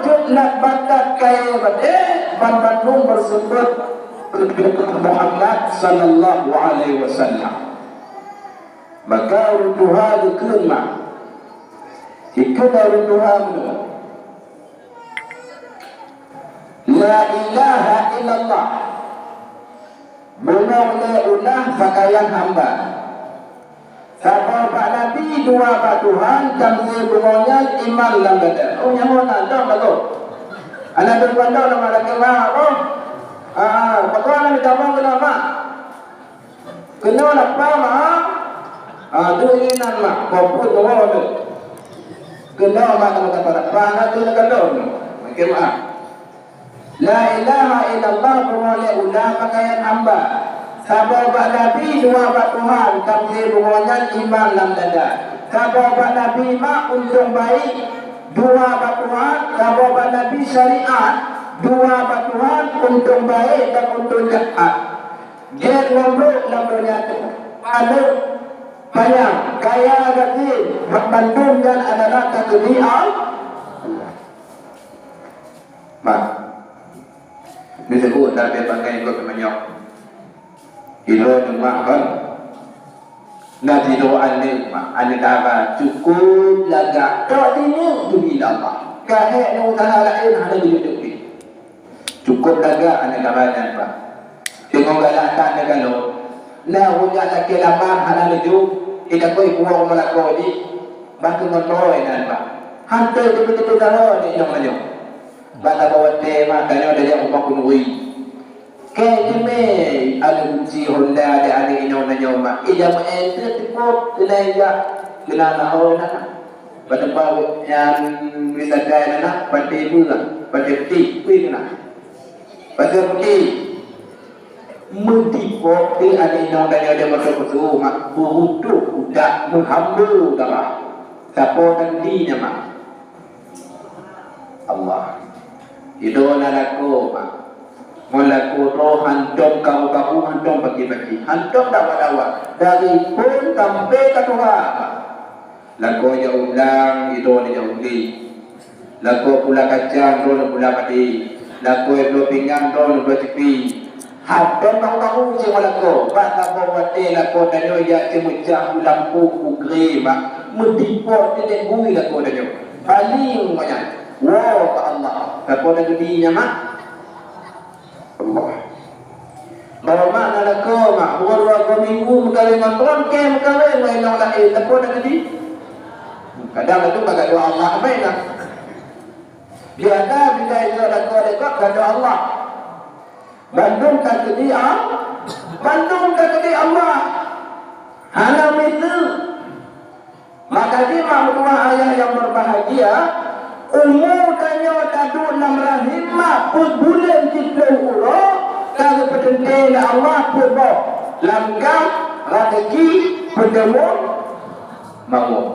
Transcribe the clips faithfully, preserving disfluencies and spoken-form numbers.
Jeuet na batat kayée batée, banmandum beuseumbeuet keu Muhammad sallallahu alaihi wasallam. Maka ureuëng tuha geukheun mak, dikheun ureuëng tuha meunyoe, "La ilaha illallah, beungoh lé ulah pakaian hamba. Saboh bak Nabi, dua bak Tuhan, tam lé beungoh nyan iman lam dada." Oh, nyan hana dong lagoe. Aneuk dong bandong nama lagée mak, oh. Ah, pakon na tamong keunoe mak. Keunoe lapah mak. Ah, deuh inan mak, ko pun nyoe deuh. Keunoe mak, keunoe lapah, lapah na deuh keunoe. Makai mak. La ilaha illallah, beungoh lé ulah pakaian hamba. Saboh bak Nabi, dua bak Tuhan, tam lé beungoh nyan iman lam dada. Saboh bak Nabi mak untông baik, dua bak Tuhan, saboh bak Nabi syariat, dua bak Tuhan, untông baik dan untông jahat. Gét ngon brok lam donya nyoe, paleuet panyang, kaya gasien, bandum nyan adalah takdir Allah. Mak, disebut Nabi pakai ikot menyok. Ilo nyoe mak kan. Na sidroe aneuk mak, aneuk dara cukôp lagak, tok dineuk teubiet Allah. Ka hék ngon usaha laén hana geujok-jok pih. Cukôp lagak aneuk dara nyan, Pak. Teungoh galak that neukalon. Na ureueng jak lakée lamar hana neujok, itakôi puwoe rumoh lakoe jih, bah keu ngon droe nan, Pak. Hana teupeu-teupeu jaroe di inong tanyoe. Bak saboh watée, Mak, tanyoe tajak rumoh keuneuri. Kée jimé aneuk kunci honda di aneuk inong tanyoe, Mak. Ija meu'en teuh teupot keunan jak keunan lahoe nan. Bak teumpat nyan wisata nan na, Pantai Beulah, Pantai Putih, kui keunan. Pasir Putih. Meudipok di aneuk inong tanyoe di moto peusu, Mak, beurutôh utak meuhambo darah. Sapo tandi nyan, Mak? Allah. Ido na lakoe, Mak. Ngon lakoe droe hantom karu-karu, hantom paki-paki, hantom dawa-dawa. Dari phon sampai ka tuha, Mak. Lakoe jak u blang, ido na jak u glé. Lakoe pula kacang, droe na pula padé. Lakoe bloe pingan, droe na bloe cipi. Haba bahu-bahu cit ngon lakoe. Bak saboh watée lakoe tanyoe jak ceumeucah u lampôh u gré, Mak. Meudipok teuh bui lakoe tanyoe. Paléng ngon nyan. Woe keu Allah. Lakoe na geudi nyan, Mak. Allah. Baroe mak na lakoe, Mak, bukan dua, dua minggu meukawen ngon droe, kée meukawen ngon inong laén, lakoe na geudi. Kadang laju bak doa Allah, abai na. Biasa bila inong lakoe dekat, bak doa Allah. Bandum takdir, ah, bandum takdir Allah. Hana miseue. Maka jih mak meutuah ayah nyang berbahagia, umu tanyoe taduek lam rahim mak peuet buleuen siplôh uroe ka geupeuteunté lé Allah peuet boh, langkah, raseuki, peuteumon, mawöt.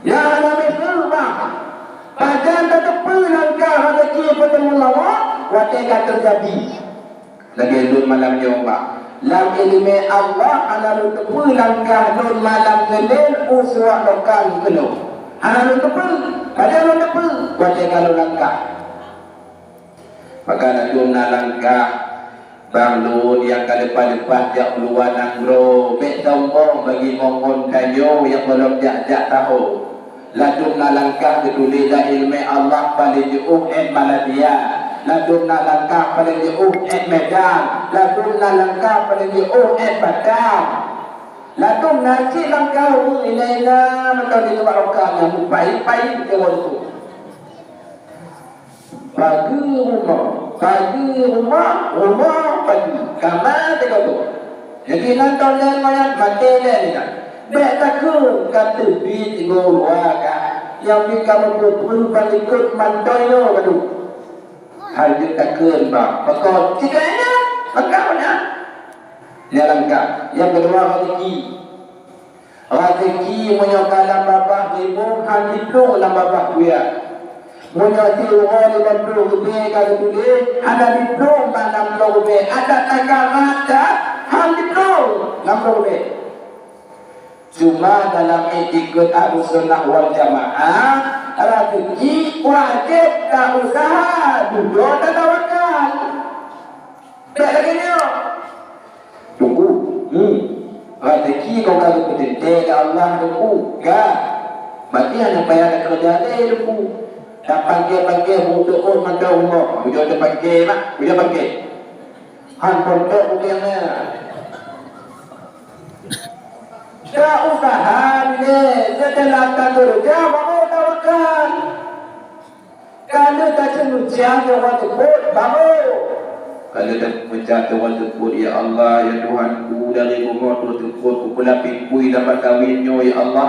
Nyang hana miseue bah, pajan tateupeue langkah, raseuki, peuteumon, mawöt watée ka teujadi. Lagée lôn malam nyoe, Mak. Lam iéleumé Allah hana lôn teupeue langkah lôn malam ngeulén u suwak lokal keunoe. Hana lôn teupeue, padahai lôn teupeue watée ka lôn langkah. Maka ladôm na langkah bang lôn nyang ka leupah-leupah jak u luwa nanggroe, bék sombong bagi mongon tanyoe nyang gohlom jak-jak taho. Ladôm na langkah geutuléh lam iéleumé Allah paléng jiôh 'et Malaysia. Ladôm na langkah paléng jiôh 'et Medan. Ladôm na langkah paléng jiôh 'et Batam. Ladôm na cit langkah ureueng inan-inan mantong di luwa roka nyang meupaih-paih deungon tu. Pageue rumoh, pageue rumoh, rumoh pageue. Kama teuka tu. Jadi, nonton lé manyang maté lé nyan. Bék takheun ka teubiet ngon luwa ka. Nyang pih ka meupeue-peue ban likot mantoi nyoe ka tu. Hai jeuet takheun, bah. Pakon? Cit keu nyan. Langkah nyan. Nyan langkah. Nyang keudua, raseuki. Raseuki meunyoe ka lam babah ribu, han jiplueng lam babah kuyak. Meunyoe siuroe limong ploh ribée ka geutuléh, hana jiplueng bak nam ploh ribée. Adak taga rata, han jiplueng nam ploh ribée. Cuma dalam iktikeuet Ahlussunnah wal Jamaah, raseuki Wajéb ta usaha, dudoe ta tawakal. Bék lagée nyoe. Teungku, hmm, raseuki kong ka geupeuteuntée lé Allah, Teungku. Ka. Berarti hana payah takeureuja lé, Teungku. Tapangke-pangke, meuteupot mantong rumoh. Ujoe tapangke, mak. Ujoe pangke. Han pontok bukan na. Ka usaha lé, setelah ka keureuja, baru tawakal. Ka lheueh taceumeucah nyoe teupot, baru. Ka lheueh taceumeucah nyoe teupot, ya Allah, ya Tuhanku, dari bumoe teupot, kupeulapeh kui lambat kawin nyoe, ya Allah.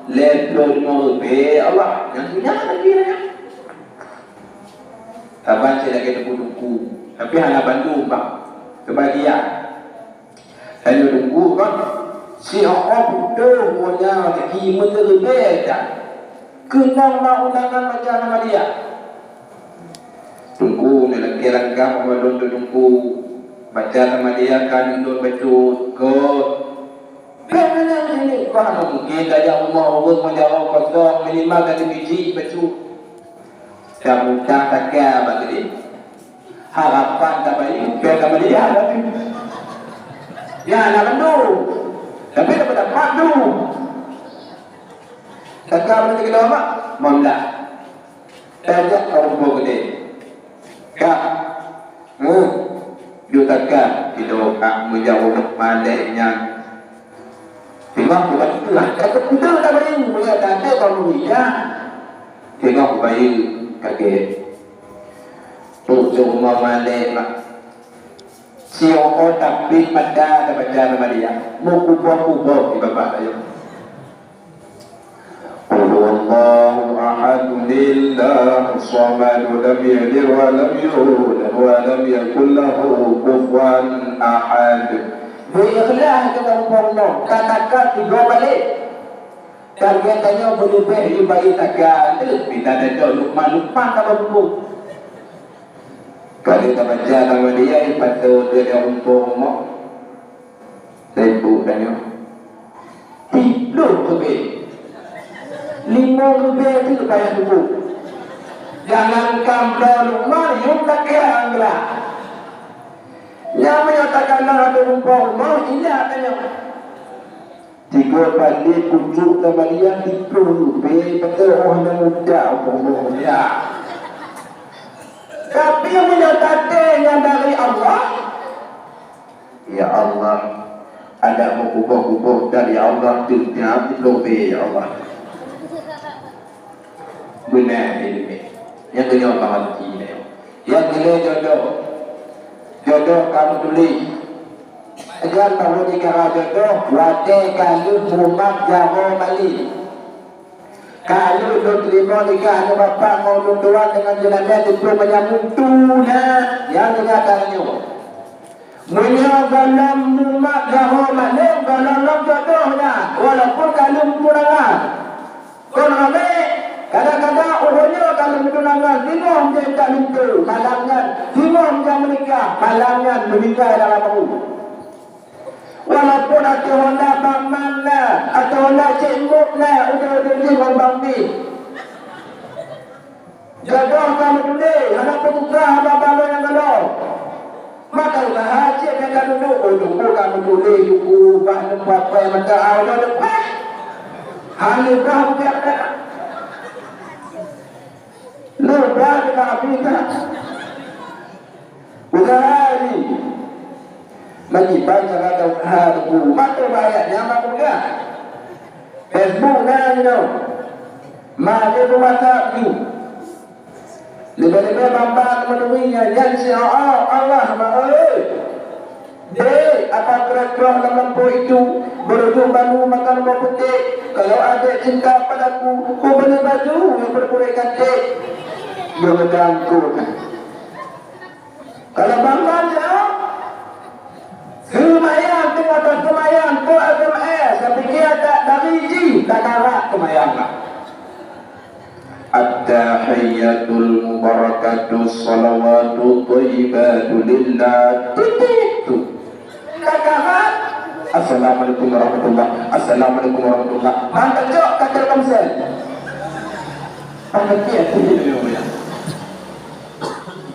Lhèe ploh limong ribèe, ya Allah. Nyang keunyan lagèe nyan. Saban cit lagèe teungku-teungku, tapi hana bandum, Pak. Keubah dia. Tanyoe teungku, Pak. Si Oom beutôi meunyoe lagèe meuteuribèe that. Keunong ma undangan baca Samadiyah. Teungku, neulakèe langkah meunyoe lôn teungku baca Samadiyah ka lôn bacut, kot. Bèk meunan ini, bah mungken tajak rumoh ureueng meunjaroe kosong, minimal ka teumiji bacut. Ka mutang taka bak keudéh. Harapan tabayeue, ka tabayeue, ya, tapi. Ya, na bandum. Tapi dapat-dapat tu. Taka mana kita mak? Mamlah. Tajak ka rumoh keudéh. Kak, hmm, yue taka, sidroe kak meujaweueb malèe nyan. Singoh kubayeue, ka teupeue tabayeue, meunyoe ka teupeue tabayeue, singoh kubayeue, kagèt. Tujoh rumoh malèe, mak. Siôh-ôh tapit mata tabaca Samadiyah, meukuboh-kuboh di babah ayong. Qul huwallahu ahad, Allahus samad, lam yalid wa lam yulad, wa lam yakul lahu kufuwan ahad. Beu ikhlas keu Allah, ka taka tiga balek. Target tanyoe beuleubeh ibarat taka, leubeh pada cok lukman-lukman ka beubuet. Ka lheueh tabaca Samadiyah, ipatot dia rumpok rumoh. Sibuk tanyoe. Tiplôh ribèe. Limong ribèe tu payah tuboh. Jangankan bloe lukman, yum lakèe anggra. Nyang meunyoe takalon ateueh rumpok rumoh, ingat tanyoe. Tiga kali pucuk Samadiyah tiplôh ribèe, beutôi oh hana mudah boh-boh ya. Tapi meunyoe tate nyang dari Allah, ya Allah, ada meukuboh-kuboh dari Allah tu tiplôh ribèe, ya Allah. Beuna ilmu. Nyang keunyoe bak rezeki nyoe. Nyang keulhèe jodoh. Jodoh ka meutuléh. Jan tahu di kara jodoh, watèe ka lheueh mumat jaroe malèe. Ka lheueh lôn teurimong nikah aneuk bapak ngon ulôn tuan deungon jeunamé diplôme nyang mutu na, nyang teuga ka nyoe. Meunyoe gohlom mumat jaroe malèe, gohlom lom jodoh na, walaupun ka lheueh mutu na. Kon ramé, kadang-kadang uroe nyoe ka lheueh meutunangan, singoh meujan jak linto, malam nyan, singoh meujan meunikah, malam nyan meuninggai dalam abu. Walaupun ateueh honda bang man na, ateueh honda cek mut na, udeb-udeb jih ngon bang pih. Jodoh ka meutuléh, hana peubuka haba-haba nyang galom. Maka usaha cit nyang ka dudoe, oh, teungku ka meutuléh, teungku, bah leupah pai mata awai leupah. Hana leupah buka dah. Leupah kita habis dah. Usaha ni. Bagi banyak rata usaha teungku. Mata bayar nyaman buka. Facebook na, you know. Mari WhatsApp tu. Leubeh-leubeh bak-bak meunuri nyan, nyan si Allah, Allah, mak oi. Dek, apa kira-kira lam lampôh itu, berujung balu makan rumoh putéh. Kalau adek cinta padaku, kubeli baju yang berpurih cantik. Dia berangkut. Kalau bangun dia, seumayang teuh atas seumayang, tu S M S, tapi dia tak dari ji, tak karat seumayang lah. At-tahiyyatul mubarakatus salawatut thayyibatu lillah. Titik tu. Kakahan. Assalamualaikum warahmatullah. Assalamualaikum warahmatullah. Mantap jok kata Komsel. Pahati hati.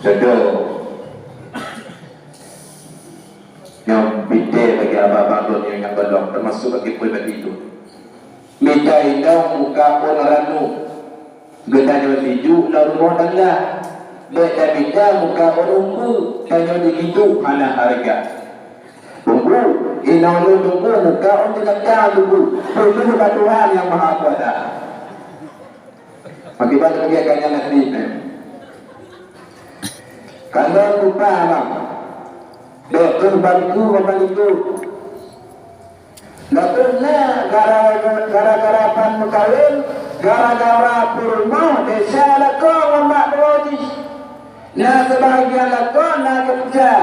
Jodoh. Nyang pite bagi abang-abang lôn nyang golom, teumasuk bagi peuet bagi tu. Mita inong muka ôn ranup, geutanyoe sijuek lam rumoh tangga. Bèk tamita muka ôn ungku, tanyoe di sijuek hana hareuga. Ungku, inong lôn ungku, muka ôn teuka ungku, peue bak Tuhan Nyang Mahakuasa. Akibat kegiatan nyang nasib, eh. Kalau lupa, bang. Bèk kheueh bangku, bangku. Lakoe na gara-gara, gara-gara ban meukawen, gara-gara peurumoh desya lakoe ngon mak droe jih. Na seubahagian lakoe na keumeuja,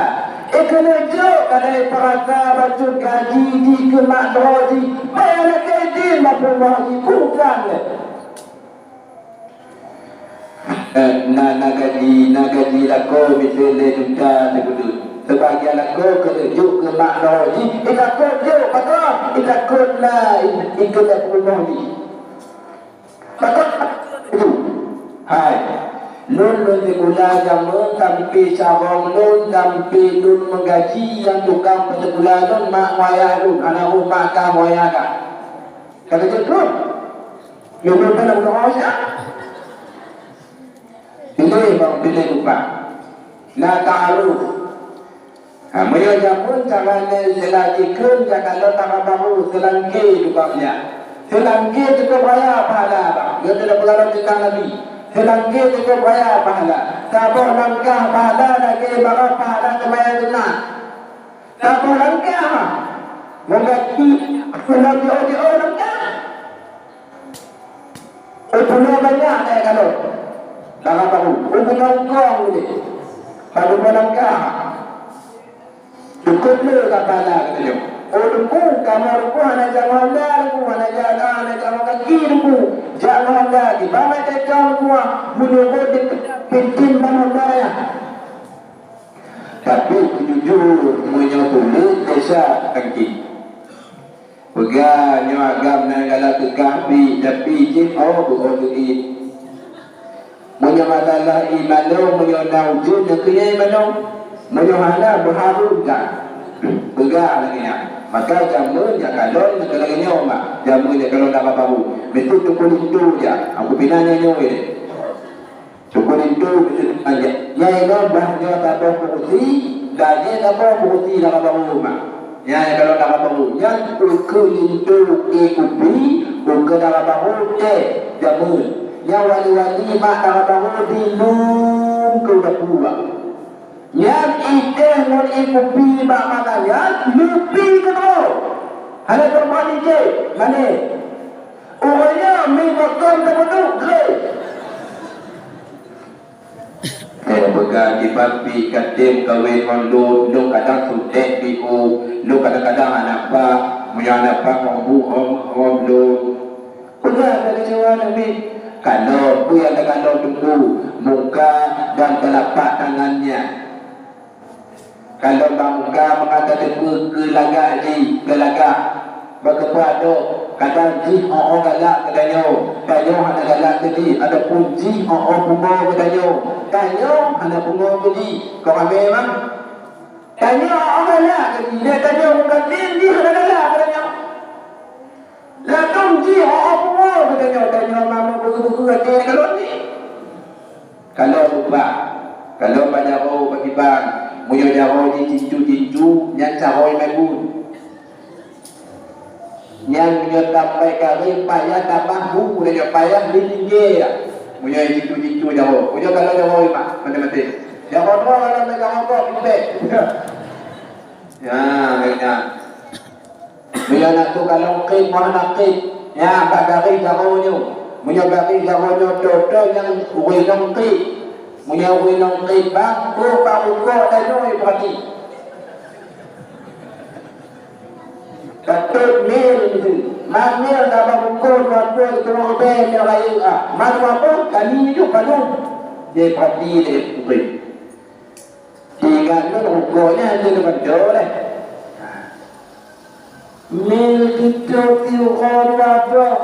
eh, keuneuk jok kadai peurasa bacut gaji jih keu mak droe jih, bayar lakèe idin bak peurumoh jih, bukan lé. Eh, na, na gaji, na gaji lakoe miseue lhèe juta sibuleuen. Seubahagian lakoe keuneuk jok keu mak droe jih, eh, lakoe jok, pakon? Eh, takot na i-, ikheun lé peurumoh jih. Pakon? Itu. Hai. Lôn, lôn sikula jameun sampoe sarong lôn, sampoe lôn meugaji nyang tukang peusikula lôn, mak ngon ayah lôn, hana rhot mak ka ngon ayah ka. Ka lheueh jeuet lôn. Nyoe lôn hana meudoa siat. Piléh bang, piléh lupa. Na ta'aruf. Ha, meunyoe jameun cara nyan seulajikheun, jak kalon dara barô, seulangké tukang nyan. Seulangké cukôp raya pahala, bang. Nyoe teuh peugah lom teuntang Nabi. Seulangké cukôp raya pahala. Saboh langkah pahala lagèe baroe pahala seumayang sunat. Saboh langkah, bang. Meunyoe peunoh jiôh-jiôh langkah. Ôh, pulo banyak tayue kalon. Dara barô. Ôh, pulo kong udép. Padub langkah. Cukôp le ka pahala geutanyoe. Ôh, Teungku, kamoe Teungku hana jak ngon Honda, Teungku, hana jak, hana jak ngon kaki, Teungku. Jak ngon Honda, di bawah tacong Teungku, ah, meunyoe di pintin ban Honda nyan. Tapi jujur, meunyoe tuléh desya kaki. Peugah nyoe agam na galak teuka pi, tapi jih oh beuo teuit. Meunyoe masalah ié manö, meunyoe na ujeuen, nyan keuh nyan ié manö. Meunyoe hana, beuhareuem that. Peugah lagèe nyan. Maka jameun jak kalon, nyan keuh lagèe nyoe, mak. Jameun jak kalon dara barô. Meusti teupeu linto jak. Aku pih na nyoe nyoe. Syukur linto, beutôi teuma nyan. Nyang inong bah nyoe saboh kurusi, dan nyan saboh kurusi dara barô mak. Nyan, nyan kalon dara barô. Nyan ukeue linto, ukeue kupi, ukeue dara barô, teh, jameun. Nyan wali-wali mak dara barô dilôn keu dapua. Nyan ié teh ngon ié kupi bak mata nyan, lupi keudroe. Hana teuma licek, mané. Uroe nyoe mi bokon teupeuduek gleh. Eh, peugah kiban pih ka tem kawén ngon lôn, lôn kadang sutek pih u, lôn kadang-kadang hana paih, meunyoe hana paih ngon bu, ngon, ngon lôn. Peugah lagèe nyoe nyan, Umi. Kalon, peue nyang takalon Teungku, muka dan teulapak tangan nyan. Kalon bak muka meunan tateupeue keu lagak jih, keu lagak. Bak geupeuadoe, kadang jih 'oh-'oh galak keu tanyoe, tanyoe hana galak keu jih, ataupun jih 'oh-'oh pungo keu tanyoe, tanyoe hana pungo keu jih. Kon ramé bang? Tanyoe 'oh-'oh galak keu jih, dan tanyoe meukaten jih hana galak keu tanyoe. Ladôm jih 'oh-'oh pungo keu tanyoe, tanyoe mamang beugeue-beugeue até kalon jih. Kalon lupa, kalon bak jaroe bak kiban, meunyoe jaroe jih cincu-cincu, nyan jaroe ié meugun. Nyan meunyoe tambai garéh payah tamah bu, meunyoe payah lé linggée ya. Meunyoe cincu-cincu jaroe, meunyoe kalon jaroe ié mak, maté-maté. Jaroe droe kalon bak jaroe gob, pipék. Ya, lagèe nyan. Meunyoe na tu kalon kép, meuhana kép, nyan bak garéh jaroe nyoe. Meunyoe garéh jaroe nyoe toe-toe nyang ureueng inong kép. Meunyoe ureueng inong kép bang, oh, bak ukoe tanyoe peurati. Ka tot mil, man mil ka bak ukoe dua ploh, dua ploh ribèe mil rayeuk ah. Man dua ploh kali nyoe padum. Dia peurati deh, ureueng. Tinggai lôn ukoe nyan lôn bantu lé. Mil keu tiep ukoe dua boh.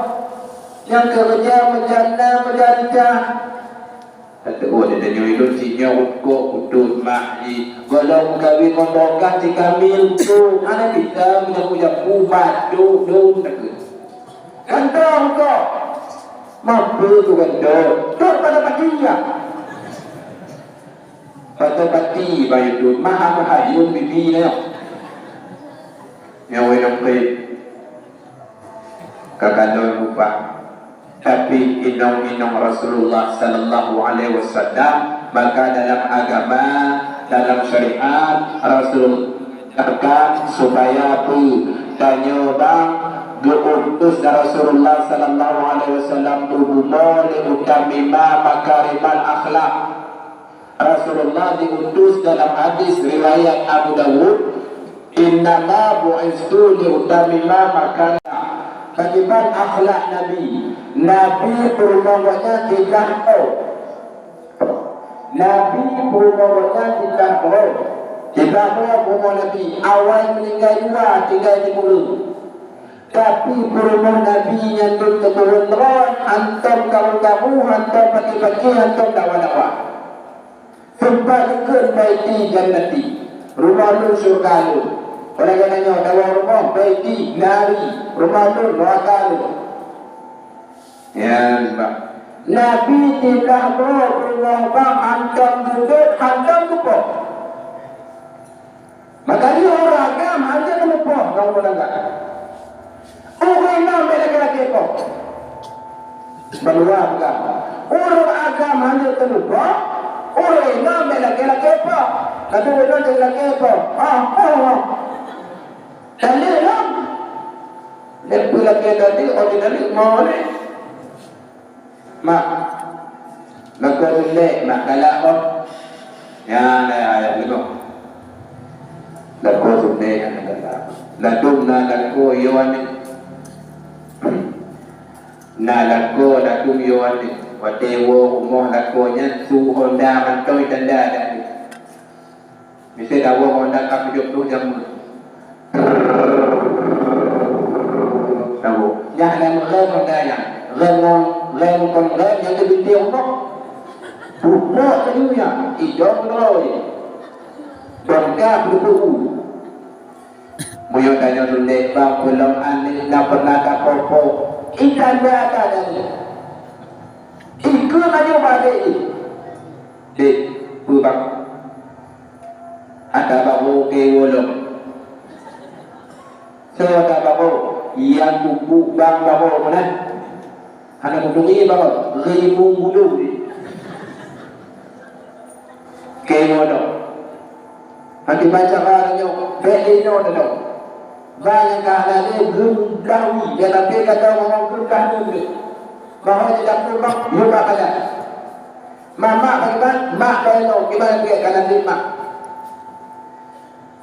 Nyang keureuja meujan na meujan cah. Tateuôt tanyoe ilôn sinyoe ukok kutut mak jih. Gohlom meukawen ngon Bogah si Kamil tu. Hana bisa meunyoe kujapu bacut dum takheun. Gantong kok. Mampu tu gantong. Dok pada pati ya. Pada pati bayu tu. Maha meuhayun bibi na. Nyoe wéh nong peuet. Ka kalon lupa. Tapi inong-inong Rasulullah sallallahu alaihi wasallam, maka dalam agama, dalam syariat, Rasul tekan supaya pu tanyoe bang geuutus Rasulullah sallallahu alaihi wasallam beubumoe lé utamima makarimal akhlak. Rasulullah diutus dalam hadis riwayat Abu Dawud, "Innama bu'istu liutammima makarimah." Pakriban akhlak Nabi? Nabi peurumoh gobnyan tiga boh. Nabi peurumoh gobnyan tiga boh. Tiga boh peurumoh Nabi. Awai meuninggai dua, tinggai di mureung. Tapi peurumoh Nabi nyan dum teumeuhon droe, hantom karu-karu, hantom paki-paki, hantom dawa-dawa. Sempat ikheun baiti jannati, rumoh lôn syeuruga lôn. Oleh kareuna nyoe dawa rumoh baiti nari, rumoh lôn neuraka lôn. Nyan bah. Nabi tiblah droe peurumoh bang hantom geudeuet, hantom geupoh. Maka nyoe ureueng agam hana teumeupoh ngon ureueng agam. Ureueng inong bèk lakèe-lakèe poh. Bandua peugah, ureueng agam hana teumeupoh, ureueng inong bèk lakèe-lakèe poh. Tapi ureueng inong jadi lakèe poh. Ah, poh. Dalil lom. Lé peue lakèe tadi, oh, di dalil mau ni. Mak, lakoe sundek, mak, galak boh. Nyan ayah, ayah leumoh. Lakoe sundek, aneuk galak. Ladôm na lakoe yo aneuk. Na lakoe ladôm yo aneuk. Watèe woe rumoh lakoe nyan su honda mantong tanda dak. Miseue dawoe honda ka tujoh ploh jamèe. Dawoe. Nyan lom rem honda nyan. Rem ngon, rem kon rem nyang teubintéh rumoh. Pupok laju nyan, idong droe. Bangka peudupeue. Meunyoe tanyoe sundek bang peulom aneuk na pernah tapoh-poh. Ikan dia ada dari. Ikeu laju bak adék jih. Dek, peue bang? Ata baro keu woe lom. Soe ata baro? Nyang pupuk bang baro meunan. Hana meuturi baro, ribu bulu jih. Keu woe lom. Hana baca baro nyoe, bèk lé nyoe lom. Bang nyang ka hana lé geumeudawi, nyang tapi kata orang geumeudawi. Bahwa tidak pun bang, yue bak badan. Mak, mak, bagaimana? Mak, bagaimana? Gimana dia? Kanan dia, mak.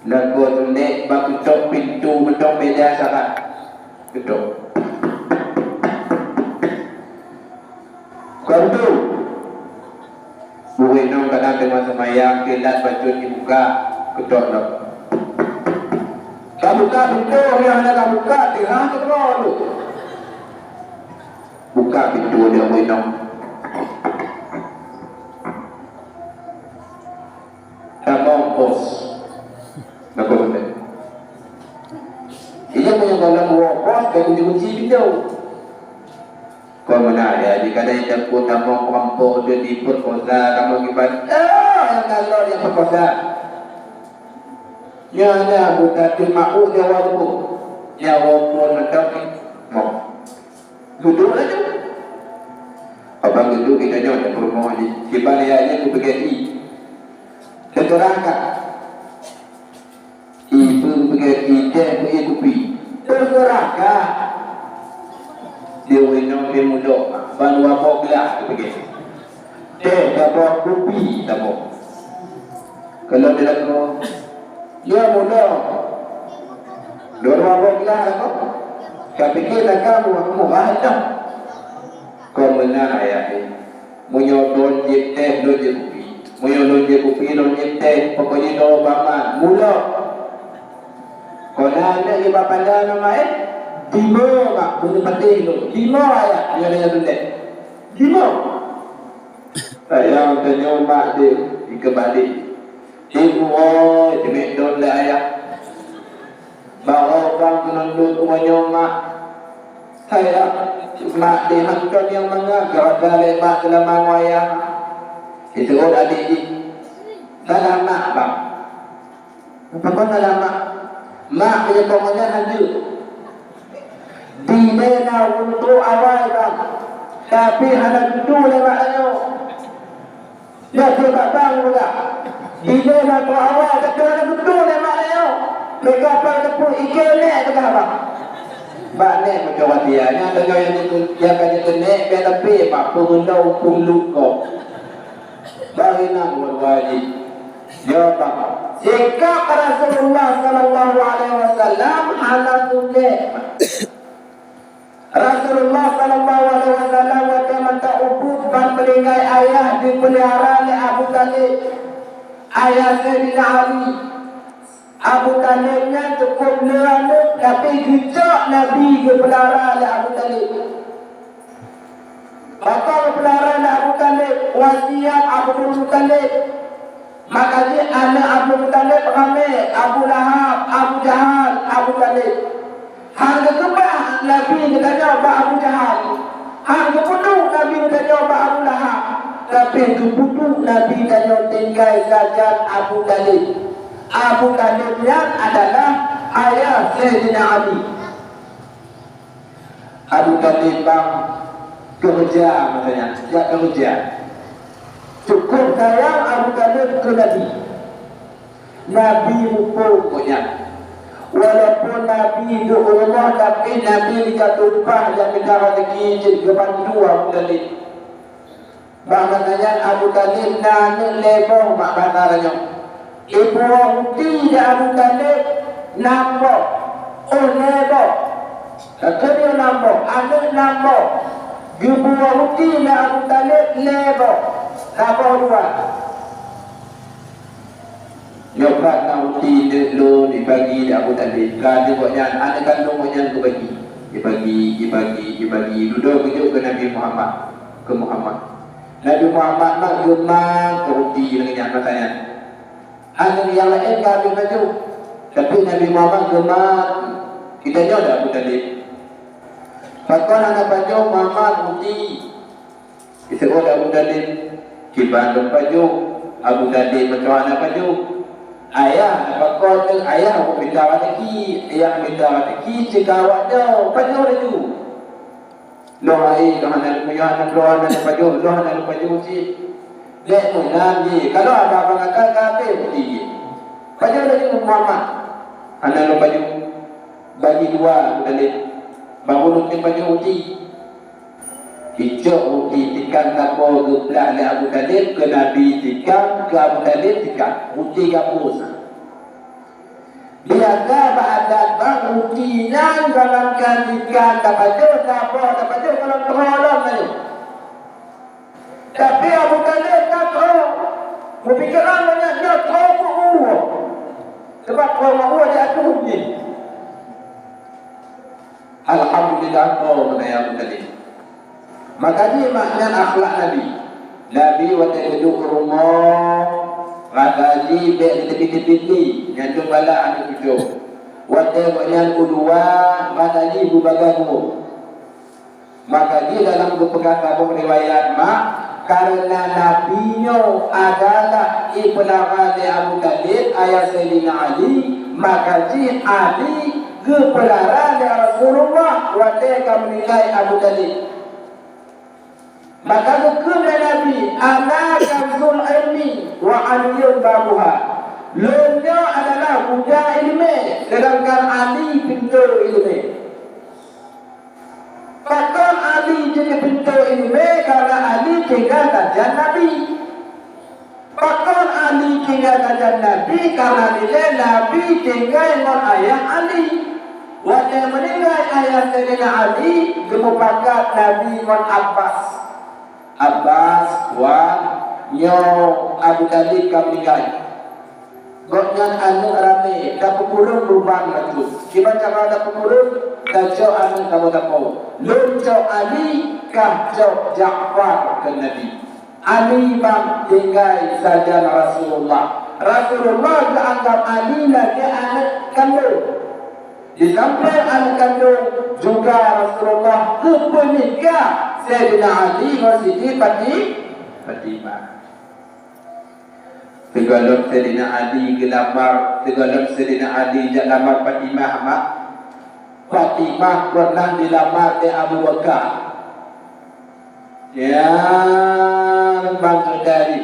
Lagoe tuléh bak keutok pintoe mantong beda sarat. Keutok. Kon tu. Ureueng inong kadang teuma seumayang, kilat bacut jibuka, keutok lom. Ka buka pintoe, nyang hana ka buka, tirah keudroe tu. Buka pintoe lé ureueng inong. Tamong pos. Lagoe tuléh. Iya, meunyoe dalam woe pos, bèk kunci-kunci pintoe. Kon meunan ya, jika ada yang takut tamong perampok tu diperkosa, kamu akibat, ah, yang galak yang perkosa. Nyan na buta tu makuk nyawa tu. Nyawa pun mantap ni. Mau. Duduk laju. Abang duduk kita nyoe di rumah ni. Kiban ya ni kupeugah i. Keterangan. Ibu peugah i teh beu i kupi. Teuseurah kah. Dia wenong dia mudok. Ban dua boh gelah dia peugah. Teh saboh kupi saboh. Kalau dia lakoe, ya mudok. Dua boh gelah lakoe. Ka pikir takam murah dah. Kau meunan ayah ni. Meunyoe lôn jieb teh, lôn jieb kupi. Meunyoe lôn jieb kupi, lôn jieb teh. Pokoknya dua baman. Mudok. Kona aneuk iba panda nama eh? Lima mak, bunoe patéh lôn. Lima ayah, nyoe ayah teuntèe. Lima. Sayang tanyoe mak deh, dikeubali. Ibu oi, jimèt lôn lé ayah. Barô bang keunong lôn uroe nyoe mak. Sayang, mak deh hantom nyang mangat, geurada lé mak teulamang ayah. Diseuôt adék jih. Salah mak bang. Pakon salah mak? Mak meunyoe kon nyan hanjeuet. Dilèe na ureueng trôk awai bang, tapi hana geutanyoe lé mak tanyoe. Nyan keuh bak bang peugah. Dilèe na trôk awai, tapi hana geutanyoe lé mak tanyoe. Meukapai teupeu ikeu nèk peugah bang. Bak nèk meucok hati, nyan tanyoe nyang ka jikeuneuk bèk tapi bak peureuloe peulukok. Bak inan wan wajib. Jawaban, sikap Rasulullah sallallahu alaihi wasallam hana sungguh. Rasulullah sallallahu alaihi wasallam watèe mantong ubit ban meuninggai ayah dipeulihara lé Abu Thalib, ayah Saidina Ali. Abu Thalib nyan cukup le aneuk, tapi geucok Nabi geupeulihara lé Abu Thalib. Pakon geupeulihara lé Abu Thalib, wasiat Abdul Muthalib. Maka jih aneuk Abdul Muthalib ramè, Abu Lahab, Abu Jahal, Abu Thalib. Han geukeubah Nabi geutanyoe bak Abu Jahal. Han geupeuduek Nabi geutanyoe bak Abu Lahab. Tapi geupeuduek Nabi tanyoe tinggai sajan Abu Thalib. Abu Thalib nyan adalah ayah Saidina Ali. Abu Thalib bang keureuja masa nyan, jak keureuja. Cukup sayang Abu Thalib keu Nabi. Nabi muphom gobnyan. Walaupun Nabi duek u rumoh, tapi Nabi jijak tumpah jak mita raseuki jeuet geubantu Abu Thalib. Bak masa nyan Abu Thalib na aneuk lhèe boh mak basa tanyoe. Ipuwoe ruti lé Abu Thalib nam boh, oh lhèe boh. Ka keuneuk nam boh, aneuk nam boh. Geupuwoe ruti lé Abu Thalib lhèe boh, saboh dua. Nyoe pat na ruti neuk lôn dibagi lé Abu Thalib. Ka lheueh gobnyan, aneuk kandông gobnyan geubagi. Dibagi, dibagi, dibagi. Dudoe geujok keu Nabi Muhammad, keu Muhammad. Nabi Muhammad mak geumat ruti lagèe nyan masa nyan. Aneuk nyang laén ka habéh pajoh. Tapi Nabi Muhammad geumat. Geutanyoe lé Abu Thalib. Pakon hana pajoh Muhammad ruti? Diseuôt Abu Thalib, "Kiban lôn pajoh." Abu Thalib meutuah hana pajoh. "Ayah, pakon nyoe ayah mita raseuki, ayah mita raseuki cit keu awaknyoe, pajoh laju." "Lôn hai, lôn hana lôn pajoh, lôn hana lôn pajoh cit." "Bèk meunan jih, kalau abang-abang gata ka habéh ruti jih. Pajoh laju Muhammad." "Hana lôn pajoh." Bagi dua Abu Thalib. Baru lôn pajoh ruti. Icok ruti tikang saboh geuplah lé Abu Thalib keu Nabi tikang, keu Abu Thalib tikang. Ruti gabus. Biasa bak adat bang ruti nyan jangankan tikang tapajoh, saboh tapajoh, kalau troh lom nyoe. Tapi Abu Thalib ka troh. Meupikeran gobnyan nyoe troh keu uroe. Sabab troh keu uroe jiatuh jih. Alhamdulillah, troh keunan Abu Thalib. Maka jih mak nyan akhlak Nabi. Nabi watèe geuduek u rumoh, rasa jih bèk geuteubiet-teubiet lé, nyan dum galak aneuk cucoe. Watèe gobnyan u luwa, rasa jih beubagaih bumoe. Maka jih dalam geupeugah saboh riwayat mak, kareuna Nabi nyoe adalah ipeulahra lé Abu Thalib, ayah Saidina Ali, maka jih Ali geupeulahra lé Rasulullah watèe ka meuninggai Abu Thalib. Maka geukheun lé Nabi, "Ana kanzul ilmi wa Aliyun babuha." Lôn nyoe adalah gudang ileumèe, seudangkan Ali pintoe ileumèe. Pakon Ali jeuet keu pintoe ileumèe? Karena Ali tinggai sajan Nabi. Pakon Ali tinggai sajan Nabi? Karena dilèe Nabi tinggai ngon ayah Ali. Watèe meuninggai ayah Saidina Ali, geumupakat Nabi ngon Abbas. Abbas, wan, nyoe Abu Thalib ka meuninggai. Gobnyan aneuk ramè, tapeukureueng ruban laju. Kiban cara tapeukureueng? Cok aneuk kamoe-kamoe. Lôn cok Ali, kah cok Ja'far keu Nabi. Ali bak tinggai sajan Rasulullah. Rasulullah geuanggab Ali lagèe aneuk kandông. Di sampéng aneuk kandông juga Rasulullah geupeunikah Saidina Ali ngon Siti Fati-, Fatimah. Sigohlom Saidina Ali geulamar, sigohlom Saidina Ali jak lamar Fatimah, mak, Fatimah pernah dilamar lé Abu Bakar. Nyang bang tadi,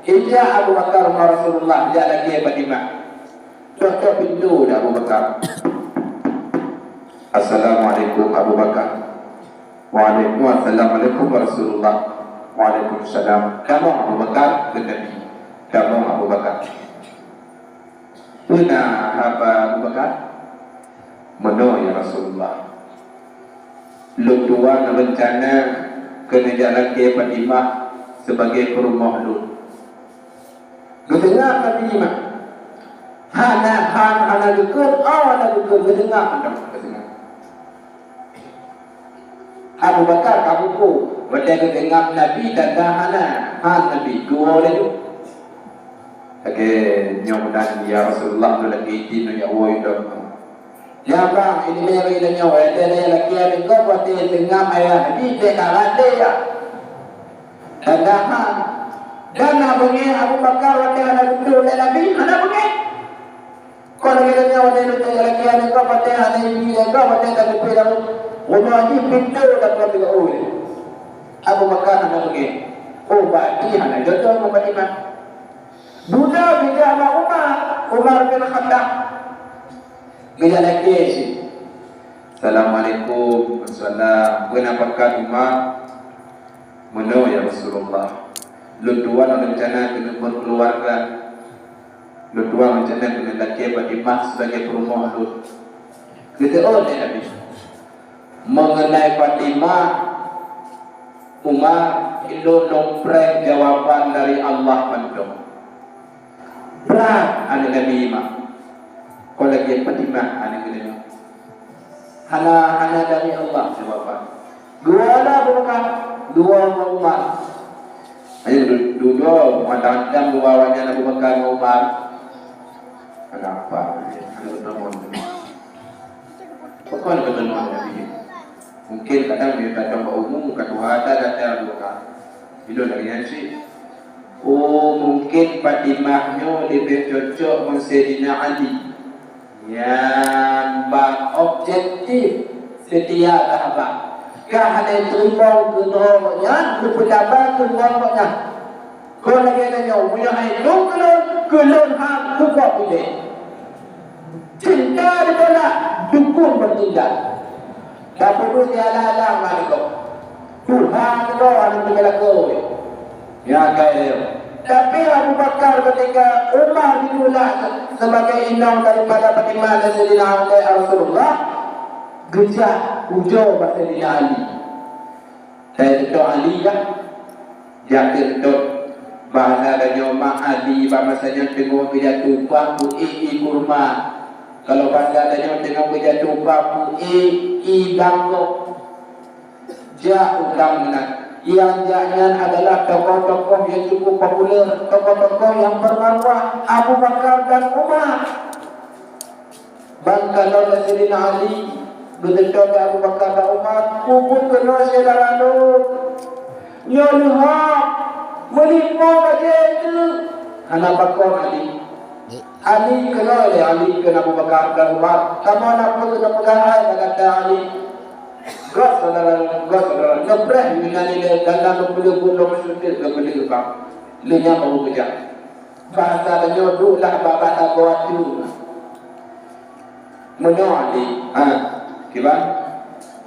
ijak Abu Bakar ngon Rasulullah jak lakèe Fatimah. Tok-tok pintoe lé Abu Bakar. "Assalamualaikum, Abu Bakar." "Waalaikumsalam, alaikum Rasulullah." "Waalaikumsalam." "Tamong Abu Bakar," kheun Nabi. "Tamong Abu Bakar." "Peue na haba Abu Bakar?" "Meunoe ya Rasulullah. Lôn tuan reuncana keu neujak lakèe Fatimah sebagai peurumoh lôn." Geudeungoe Nabi nyan. Hana, han-, hana geukheun, oh, hana geukheun, geudeungoe mantong, geudeungoe. Abu Bakar ka bukon, watèe geudeungoe Nabi tanda hana, han Nabi, geuwoe laju. Lagèe nyoe meunan, "Ya Rasulullah, lôn lakèe idin lôn jak woe idong." Nyan bang, ini lagèe nyoe, watèe lé lakèe aneuk gob, watèe teungoh ayah Nabi, bèk kalah lé ya. Dan dahan, dan na beungèh Abu Bakar watèe hana geutreun lé Nabi, hana beungèh. Kon lagèe nyoe watèe lôn tanya lakèe aneuk gob, watèe hana ibi lé gob, watèe ka geupeu lam rumoh jih, pintoe dak ka teuga ui. Abu Bakar hana beungèh. Oh, berarti hana jodoh ngon Fatimah. Bunoe geujak bak Umar, Umar bin Khattab. Geujak lakèe cit. "Assalamualaikum." "Waalaikumsalam." "Peue na pakat, Umar?" "Meunoe ya Rasulullah. Lôn tuan reuncana keuneuk berkeluarga. Lôn tuan reuncana keuneuk lakèe Fatimah sebagai peurumoh lôn." Geuteu'ôt lé Nabi. Mengenai Fatimah, Umar, ilôn lôn preh jawaban dari Allah mantong. Brat aneuk Nabi mak. Kon lagèe Fatimah aneuk Nabi. Hana, hana dari Allah jawaban. Dua lah Abu Bakar, dua Umar. Ayo du-, dudoe, mantong dua awaknyan Abu Bakar ngon Umar. Kenapa? Aneuk teumon. Pakon keuteuntuan Nabi? Mungkin kadang dia datang bak umu, ka tuha ata datang dua kali. Ilôn lagèe nyan cit. Oh, mungkin Fatimah nyoe leubeh cocok ngon Saidina Ali. Nyan bak objektif seutia sahabat. Ka hana teurimong keu droe nyan, keu peudaba keu droe nyan. Kon lagèe nyoe, meunyoe hai lôn keu lôn, keu lôn han kukoh udép. Cinta ditolak, dukung bertindak. Tapeuduek di alang-alang meunan nyoe. Tuhan keudroe hana teugeulakoe. Ya, kaya. Tapi Abu Bakar ketika Umar ditulak sebagai inong daripada Fatimah dan Saidina Ali, Rasulullah geujak ujoe bak Saidina Ali. Teuntèe Ali kan? Jak teuntèe. Bahasa tanyoe mak Ali bak masa nyan teungoh geujak tumpah peu-ék ié kurma. Kalau bahasa tanyoe teungoh geujak tumpah peu-ék ié bangkok. Jak u lam meunan. Nyang jak nyan adalah tokoh-tokoh nyang cukup populer, tokoh-tokoh nyang bermarwah, Abu Bakar dan Umar. Ban kalon lé Saidina Ali, geuseutôt lé Abu Bakar dan Umar, "Peubuet keunoe syedara lôn. Nyoe leuha, meulimpôh bajèe teuh." Hana pakon Ali. Ali keunoe lé Ali keu Abu Bakar dan Umar. Kamoe na peue keuneuk peugah hai bak gata Ali. Göt syedara, göt syedara. Neupreh meunan ilèe dan na neupeuleubu lôn meusuntik keu peuleueh bang. Lheueh nyan baru geujak. Bahasa tanyoe duek lah bak bata goe ateueh. Meunoe di, ha, kiban.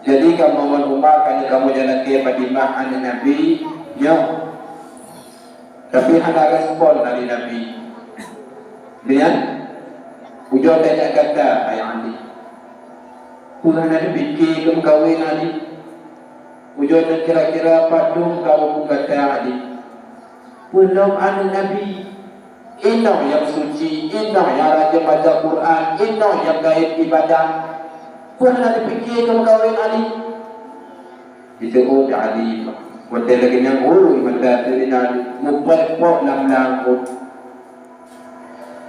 Jadi kamoe ngon Umar, ka lheueh kamoe jak lakèe Fatimah aneuk Nabi nyoe. Tapi hana respon dari Nabi. Nyan, ujoe teuh gata, hai Ali. Peue hana teupike keu meukawen Ali? Ujoe teuh kira-kira padum ka umu gata Ali? Peue lom aneuk Nabi. Inong nyang suci, inong nyang rajin baca Quran, inong nyang gèt ibadah. Peue hana jipike keu meukawen Ali? Jiteuôt di Ali. Watée lagée nyan, oi, mata Saidina Ali meupat-pat lam laôt.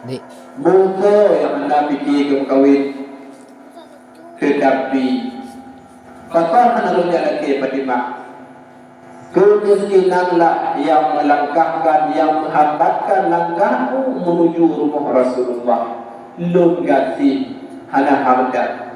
Dik. Bukan nyang hana pike keu meukawen. Teutapi, pakon hana lôn jak lakée Fatimah? Keumiskinanlah nyang meulangkahkan, nyang meuhambatkan langkahmu menuju rumoh Rasulullah. Lôn gasien hana hareuga.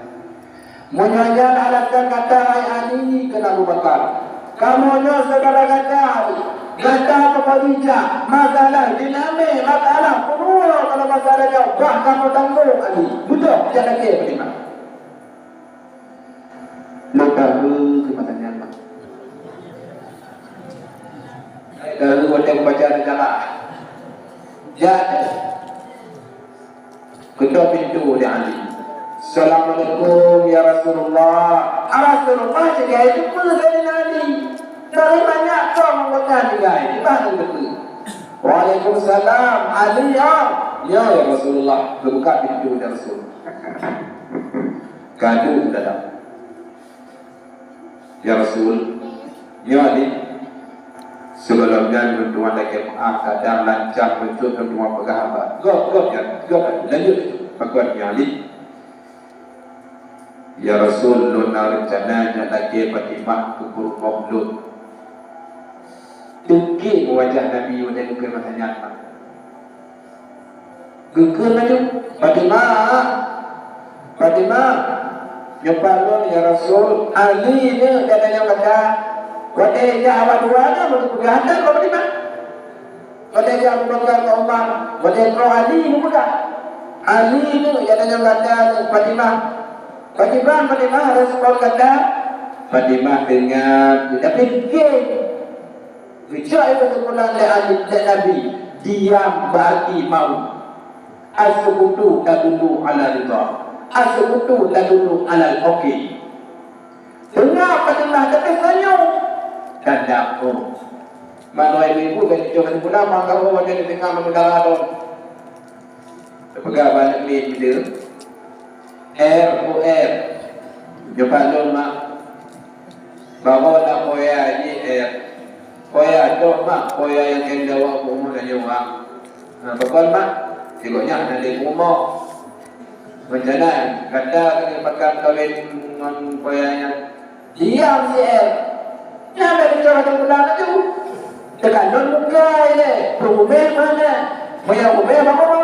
Meunyoe nyan alasan gata, hai Ali, kheun Abu Bakar, kamoe nyoe syedara gata, gata peupadijak masalah dinamé, masalah peuruwoe, kalau masalah nyoe bah kamoe tanggong, Ali. Beutôi, jak lakée Fatimah. Lôn tahu keu masa nyan, Mak. Tahu watée baca risalah. Jak. Keudroe pintoe lé Ali. "Assalamualaikum ya Rasulullah." Ah, Rasulullah cegah itu peue Saidina Ali. Dari banyak kong anggota cegah itu, bah lôn teupeue. "Waalaikumsalam, Ali, ya." "Ya, ya Rasulullah." Geubuka pintoe lé Rasul. Kadu dalam. "Ya Rasul, nyoe ni, sigohlom nyan lôn tuan lakée meuáh, kadang lancah bacut lôn tuan peugah haba." "Gob, gob, nyan, gob, lanjut." "Pakon nyoe ni?" "Ya Rasul, lôn na reuncana nyan lakée Fatimah keu peurumoh lôn." Teukieng wajah Nabi watée geukheun masa nyan. Geukheun laju, "Fatimah, Fatimah, nyoe pat lôn, ya Rasul, Ali nyoe gata nyang gata." Watée jak awak dua nyoe, beuteupeugah that keu Fatimah. Watée jak Abu Bakar ngon Umar, watée nyoe Ali geupeugah, "Ali nyoe gata nyang gata nyoe, Fatimah. Fatimah, Fatimah, respon gata." Fatimah teungoh, tapi geucok itu kesimpulan lé Ali, lé Nabi, "Diam berarti mau. As-sukutu tadullu ala ridha. As-sukutu tadullu ala al-oke." Teungoh Fatimah tapi senyum. Tanda, oh. Manoe ibu-ibu kan cucok kesimpulan, maka oh, watée di tengah meudara lom. Teupeugah bak aneuk miet, "R O R." Nyoe pat lôn, Mak. Bahwa na poya jih R. Poya toh, Mak, poya nyang keu jaweueb keu umu tanyoe, Mak. Na pakon, Mak? Sigoe nyan na lé umu. Meucanan, gata keuneuk pakat kawén ngon poya nyan. Diam si R. Nyan bèk geucok ateueh bulan laju. Teuka lôn muka ilèe, peumumèh meunan. Meunyo mumèh bak mau.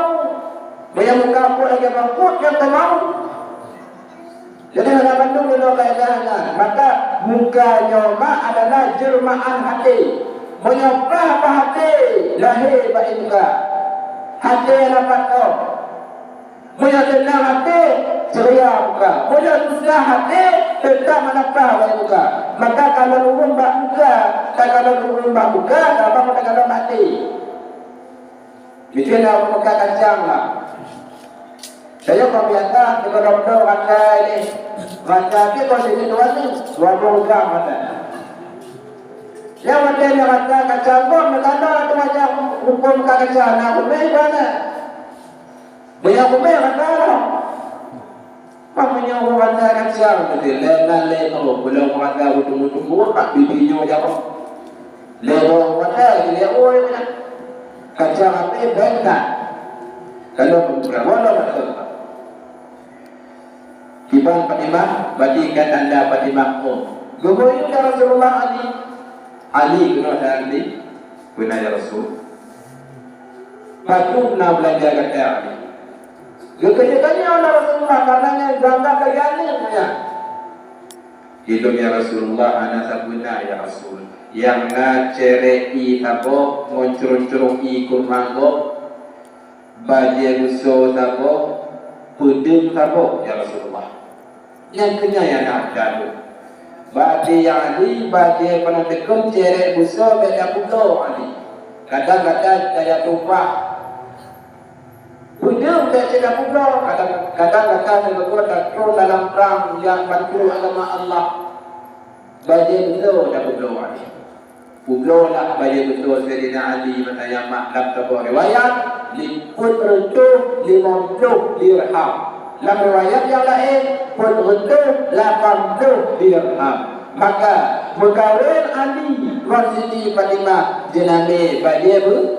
Meunyo muka peuet lagèe bangkot nyang teumau. Jadi hana bandum inoe kaedah nyan. Maka muka nyoe mak adalah jeureumaan até. Meunyo prah bak até, lahé bak muka. Até hana pat toh. Meunyo teunang até, ceuria muka. Meunyo susah até, teutap hana prah bak muka. Maka kalon ureueng bak muka, takalon ureueng bak muka, tabang takalon bak até. Miseue na muka kacang lah. Saya kau biasa, di dalam tu rasa ini. Rasa ke kau sini tuan ni, dua puluh gram ada. Yang penting rasa kacang pun, negara tu macam hukum muka kacang, nak hukum mana? Banyak hukum kata lah. Pak meunyoe ureueng rasa kacang, beutôi lé nan lé nyoe, buleuen rasa beutôi-beutôi, tak bibi nyoe jaroe. Lé nyoe rasa, lé nyoe rasa. Kacang api bentang. Kalau bukan wala betul. Kiban Fatimah, berarti kan tanda Fatimah, oh. Geuboh ya Rasulullah Ali. Ali keunoe dan Ali. Beuna ya Rasul. Padum na beulanja gata Ali. Geukheun tanyong lé Rasulullah, karena nyan gata ka jani nyan. Ilôn ya Rasulullah, hana sapeue na ya Rasul. Nyang na cèrèk ié saboh, ngon crông-crông ié kurma gob, bajèe beusoe saboh, peudeueng saboh ya Rasulullah. Nyang keunyan nyang na gata lôn. Bak até ya Ali, bajèe peunateukon cèrèk beusoe bèk tapeubloe Ali. Kadang-kadang gata tumpah. Peudeueng bèk cit tapeubloe, kadang-kadang gata teupeugah tatrôn dalam prang nyang bantu agama Allah. Bajèe beusoe tapeubloe Ali. Peubloe lah bajèe beusoe Saidina Ali masa nyan mak lam saboh riwayat, lipeuet reutôh limong ploh dirham. Lam riwayat nyang laén, peuet reutôh lapan ploh dirham. Maka, meukawen Ali ngon Siti Fatimah jinamé bajée beu-,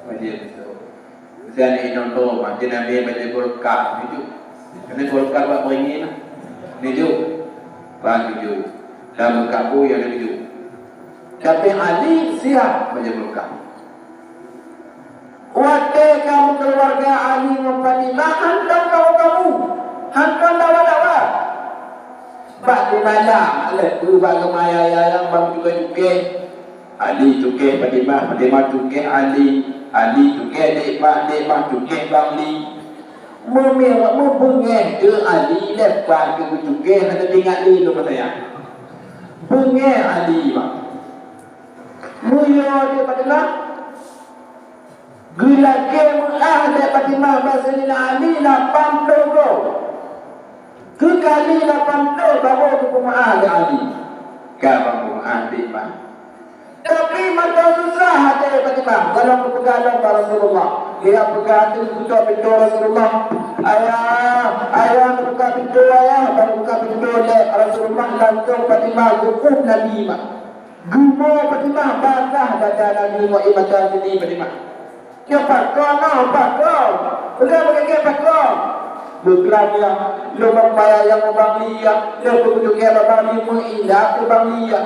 bajée beusôk. Miseue inong lom, jinamé bajée beureukat, tujoh. Keuneuk beureukat bak beungi na. Tujoh. Ban tujoh. Dan beureukat bui nyang tujoh. Tapi Ali siap bajée beureukat. Watée kamoe keuluwarga Ali ngon Fatimah hantom kamoe kamoe, hantom dawa-dawa. Bak di malam, lé peue bak geumaya-ya nyang bang cukéh-cukéh. Ali cukéh Fatimah, Fatimah cukéh Ali, Ali cukéh Dek Bah, Dek Bah cukéh Bang Li. Meumewah, meubeungéh keu Ali leupah keu geucukéh hana teuingat lé lôn sayang. Beungéh Ali bang. Meunyoe di Fatimah, geulakée meu'ah lé Fatimah bak Saidina Ali lapan ploh goe. Keu kali lapan ploh baru geupeumeu'ah lé Ali. Ka bang peumeu'ah deh bang. Tapi mantong susah até Fatimah, gohlom geupeugah lom bak Rasulullah. Dia peugah ateueh kutok pintoe Rasulullah. "Ayah, ayah, buka pintoe, ayah." Bak buka pintoe lé Rasulullah, langsung Fatimah geuuem Nabi bang. Geumo Fatimah, basah dada Nabi ngon ié mata siti Fatimah. "Nyoe pakon, nyoe pakon? Ulôn beugét pakon?" Beuklam ya, lôn meupaya nyang ubak Li ya, lôn peukutuk keu Bang Li, meuindak keu Bang Li ya.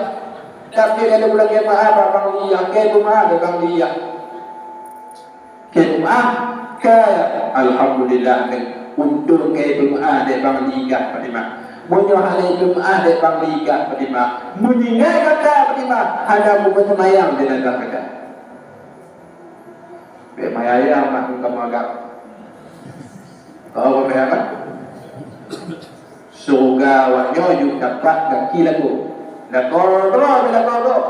Tapi lé lôn lagée meu'ah bak Bang Li ya, keu beumeu'ah lé Bang Li ya. Keu beumeu'ah, keu alhamdulillah, keu untông keu beumeu'ah lé Bang Li gah Fatimah. Meunyoe hana beumeu'ah lé Bang Li gah Fatimah, meuninggai gata Fatimah, hana meupeuseumayang jenazah gata. Bék maya-ya mah kamoe agam. Oh, bék maya kan? Syeuruga awak nyoe jeuet dapat gaki lakoe. Lakoe droe, lakoe droe.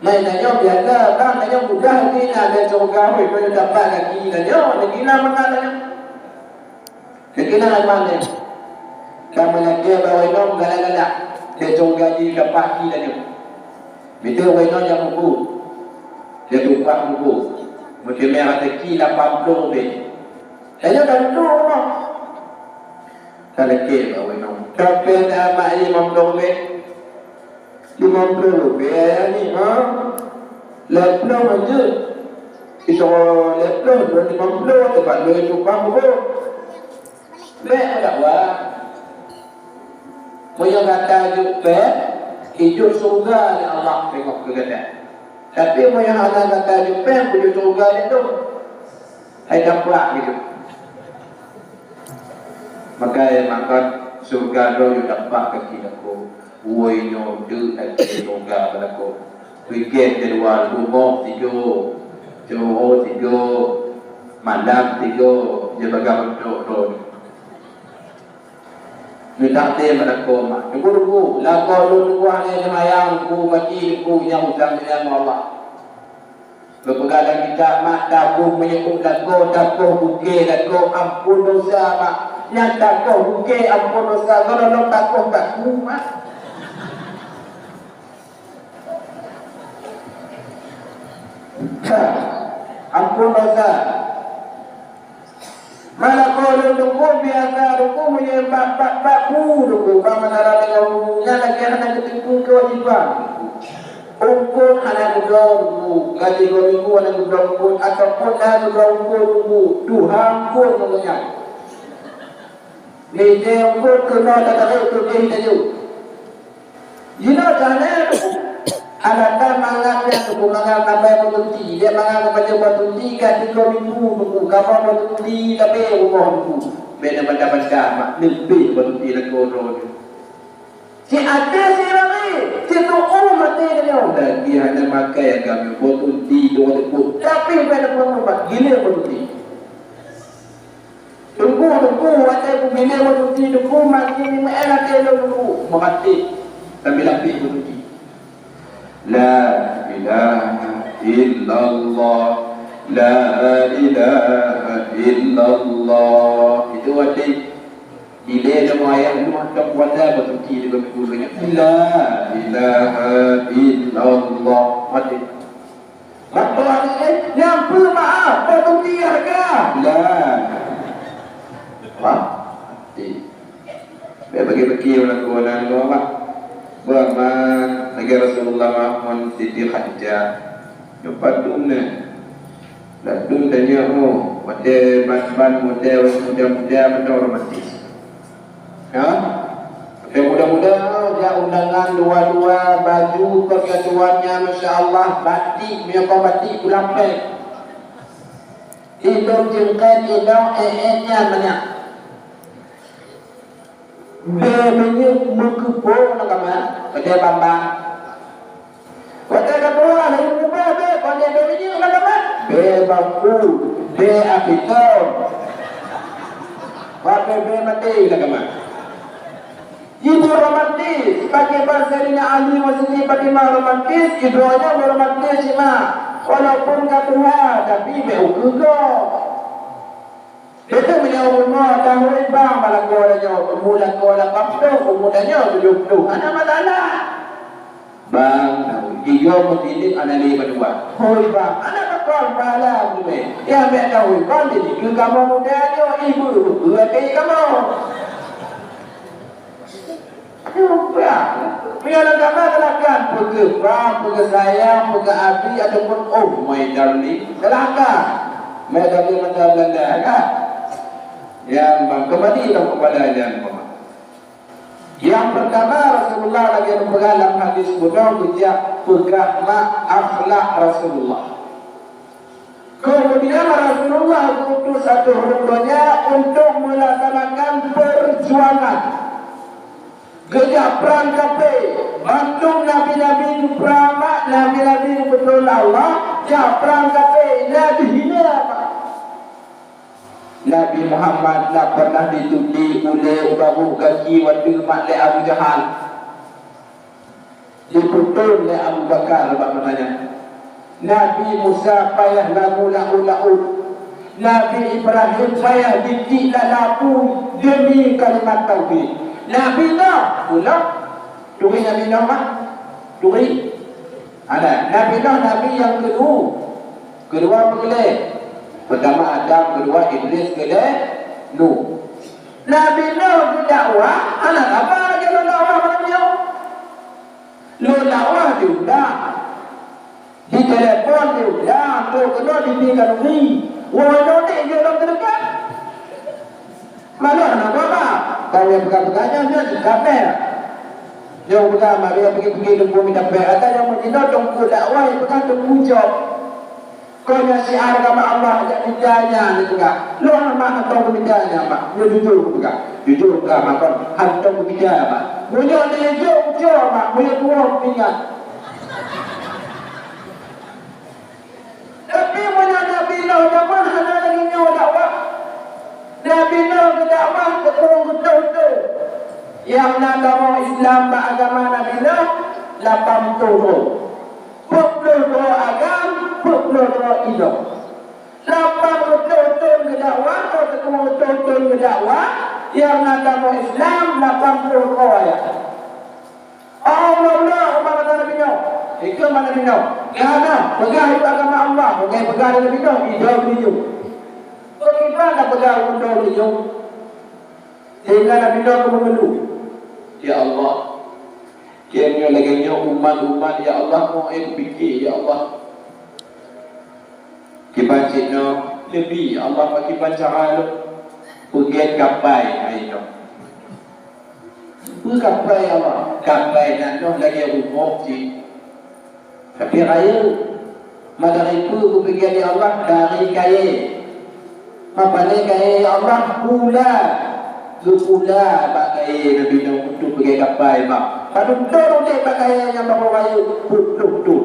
Nyan tanyoe biasa, kan tanyoe mudah lé na lé syeuruga, weh, keu dapat gaki tanyoe, lagée na mangat tanyoe. Lagée na mangat nyan. Ka meulakée bak awak inong galak-galak, lé syeuruga jih dapat gaki tanyoe. Beutôi awak inong nyang mubu, lé tumpah mubu, meuteumé raseuki lapan ploh leubeh. Tanyoe ka dudoe rumoh. Talakée bak awak inong. Tapi na mak limong ploh leubeh. Limong ploh leubeh ayah ni, ha? Lhée ploh hanjeuet. Itu lhée ploh, dua limong ploh, teuma lhée tumpah mubu. Bék meudakwa. Meunyoe gata jeuet péng, jijok syeuruga lé Allah teungoh keu gata. Tapi meunyoe hana gata jeuet péng, peujok syeuruga lé Lôn. Hai dapat gitu. Maka, maka syeuruga droe jeuet dapat gaki lakoe. Woe nyoe deuek lagée syeuruga bak lakoe. Weekend jadwal rumoh tigo, Johor tigo, malam tigo, jeuet bagah meutrok droe. Meutakdém bak lakoe mak. Teungku-teungku, lakoe lôn teungku hana seumayang, teungku, mati teungku, nyang utang nyan ngon Allah. Geupeugah lam kitab, mak, taboh minyeuk lakoe, taboh bukée lakoe, amphon dosa, mak. Nyan taboh bukée, amphon dosa, gohlom taboh takue, mak. Ha, amphon dosa. Mana ko lôn teungku biasa teungku meunyoe bak, bak, bak bu teungku, bak meunara deungon bu, nyan lagée hana geuteupeue keuwajéban. Eungkôt hana geubloe teungku, gaji dua minggu hana geubloe eungkôt, ataupun na geubloe eungkôt teungku, tuha eungkôt ngon nyan. Lé eungkôt keunoe tatarek keu jih laju. Jinoe tanyoe, adak mangat nyan teungku, mangat sabe batuti, dia mangat sabe batuti ka tiga minggu teungku, kamoe batuti sabe rumoh teungku. Beda bantah-bantah mak leubeh batuti lakoe droe nyoe. Si até si lari, si tu'uh maté nyoe. Lagi hana makai agam nyoe, batuti dua teupuk, tapi beda peurumoh mak giléng batuti. Teungku, teungku, watée kubinéh meututi teungku, makin meu'én até lôn teungku, meukaté sambil lapéh meututi. La ilaha illallah, la ilaha illallah. Itu watée dilée lom ayah lôn hantom kuasa meututi deungon guru nyan. La ilaha illallah. Watée Bak Tuhan nyan, nyang peue meu'ah, bak tuti hareuga. Lah. Bah, mati. Bèk bagi-bagi ulang keunan dua bah. Bah man lagèe Rasulullah ngon Siti Khadijah. Nyoe padum nè. Ladum tanyoe, oh, watèe ban-ban model muda-muda mantong romantis. Ya? Watèe muda-muda, jak undangan dua-dua, baju persatuannya, masya Allah, batik, meunyoe kon batik, kulapèe. Idong jengket, idong ék-ék nyan banyak. Bèe minyeuk meukeupo lam kama, watèe bambang. Watèe ka tuha laju mubah bèe, kon bèe minyeuk lam kama. Bèe bangku, bèe apiton. Watèe bèe maté lam kama. Ibu romantis, pakai bahasa Saidina Ali ngon Siti Fatimah romantis, ibu nyan romantis cit mak. Walaupun ka tuha, tapi bèk ukeue gob. Beutôi meunyoe umu tanyoe bang bak lakoe tanyoe, umu lakoe lapan ploh, umu tanyoe tujoh ploh, hana masalah. Bang, tanyoe tiga meusilim hana lé bandua. Hôi bang, hana pakon pahala geume. Nyang bèk tanyoe bang, jadi keu kamoe muda nyoe, ibu, ibu, ibu, kamoe. Nyoe peugah, meunyoe lam agama silakan, peugah pa, peugah sayang, peugah abi, ataupun oh my darling, silakan. My darling masa Belanda kan? Nyang bang, kembali lam kepada nyang bang. Nyang pertama, Rasulullah lagèe neupeugah lam hadis bunoe, geujak peugah mak akhlak Rasulullah. Kemudian Rasulullah geuutus ateueh ureueng donya untuk melaksanakan perjuangan. Geujak prang kafé, bandum nabi-nabi geuprang mak, nabi-nabi geupeutrön lé Allah, jak prang kafé, na dihina mak. Nabi Muhammad na pernah ditudéh ulèe u baboh gaki watèe mat lé Abu Jahal. Dipeutron lé Abu Bakar bak masa nyan. Nabi Musa payah lamu laôt-laôt. Nabi Ibrahim payah ditiek lam lapui demi kalimat tauhid. Nabi Nuh, ulang. Turi Nabi Nuh mah. Turi. Ada. Nabi Nuh nabi nyang keudua. Keudua peureulèe. Pertama Adam, keudua Iblis, keulhèe Nuh. Nabi Nuh geudakwah, hana sabar lagèe lôn dakwah malam nyoe. Lôn dakwah diundang, ditelepon diundang, trok keunoe dibi khanuri. Woe nyoe nèk jeuet lom teudeungon. Malah na goma, bak lôn peugah-peugah nyan, nyan di kaméra. Nyoe peugah, mari pigi-pigi Teungku mita péng. Ata nyang meudino Teungku dakwah, peugah Teungku jok. Kon nyan syiar agama Allah, jak mita nyan, dia peugah. Lôn mak hantom keu mita nyan, mak. Nyoe jujur kupeugah. Jujur kupeugah, mak, kon hantom keu mita, mak. Meunyoe lé jok, jok, mak. Meunyoe tuwoe, peuingat. Tapi meunyoe Nabi Nuh jameun hana lagèe nyoe dakwah. Nabi Nuh geudakwah teupeue geutoh-toh. Nyang na kamoe Islam bak agama Nabi Nuh lapan ploh droe. Peuet ploh droe agam, peuet ploh droe ilong. Lapan reutôh thon geudakwah, oh, teupeue reutôh thon geudakwah, nyang na kamoe Islam lapan ploh droe ayah. Oh, Allah, umat Nabi Nuh. Ikôt Nabi Nuh. Nyang na, peugah itu agama Allah. Bukan peugah Nabi Nuh, idol beliau. Bagaimana peugah idol beliau? Sehingga Nabi Nuh pun mengeluh. Ya Allah, kiban nyoe lagèe nyoe umat-umat, ya Allah, mau eh kupike, ya Allah. Kiban cit nyoe, Nabi, ya Allah, bak kiban cara lôn peugèt kapai hai nyoe. Peue kapai, ya Allah? Kapai nyan nyoe lagèe rumoh cit. Tapi rayeuk, ma dari peue geupeugèt lé Allah? Dari kayèe. Ma pané kayèe, ya Allah? Pula. Geupula bak kayèe Nabi Nuh untuk peugèt kapai, mak. Padum thon udép bak kayèe nyang baroe rayeuk, peuet ploh thon.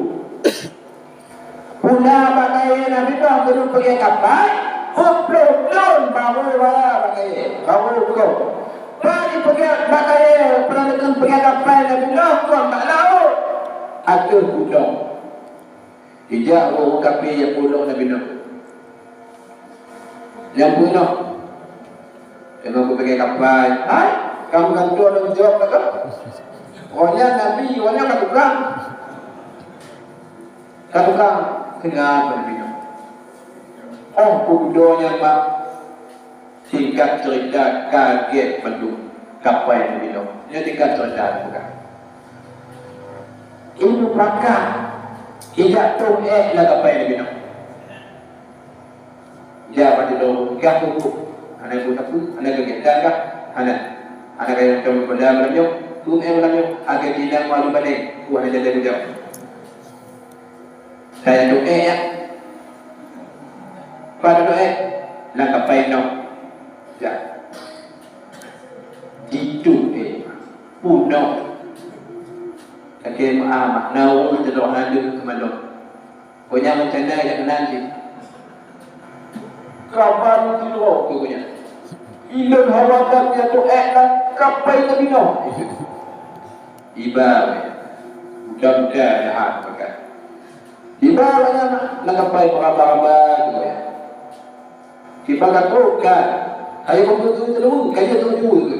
Pula bak kayèe Nabi Nuh geulheueh peugèt kapai, peuet ploh thon baroe raya bak kayèe, baroe kong. Bak jipeugèt bak kayèe, peureulèe kheun peugèt kapai Nabi Nuh kon bak laôt, ateueh gunong. Jijak ureueng kafé nyang peunoh Nabi Nuh. Nyang peunoh. Teungoh geupeugèt kapai. Hai, kamu gantoe lôn jaweueb ka? Oh, nyan Nabi, oh, nyan ka tukang. Ka tukang. Keunan Nabi Nuh. Oh, peue dudoe nyan, mak. Singkat cerita, ka gét bandum kapai Nabi Nuh. Nyoe tingkat cerita bukan. Ibu pakak, ijak tueng ék lam kapai Nabi Nuh. Ijak bak tido, gah kuku. Hana ibu sapu, hana gagét, gah, gah, hana. Hana kaya macam benda malam nyoe, tueng ék malam nyoe, agak jinang malu balik, ku hana jadi bujang. Saya doa ya. Pada doa, lam kapai Nuh. Ya. Jitu, eh, punoh. Lakée meu'ah, makna ureuëng teudoh na deuh keumalon. Konyang meucana jak keunan cit. Kaban sidroe keu konyang. Ilôn hawa that nyang teuék lam kapai Nabi Nuh. Iba weh. Muda-muda jahat pakai. Iba weh lam kapai beraba-raba gitu ya. Kiban ka trok kan. Ayo kumpul tu telu, kaya tu jua tu.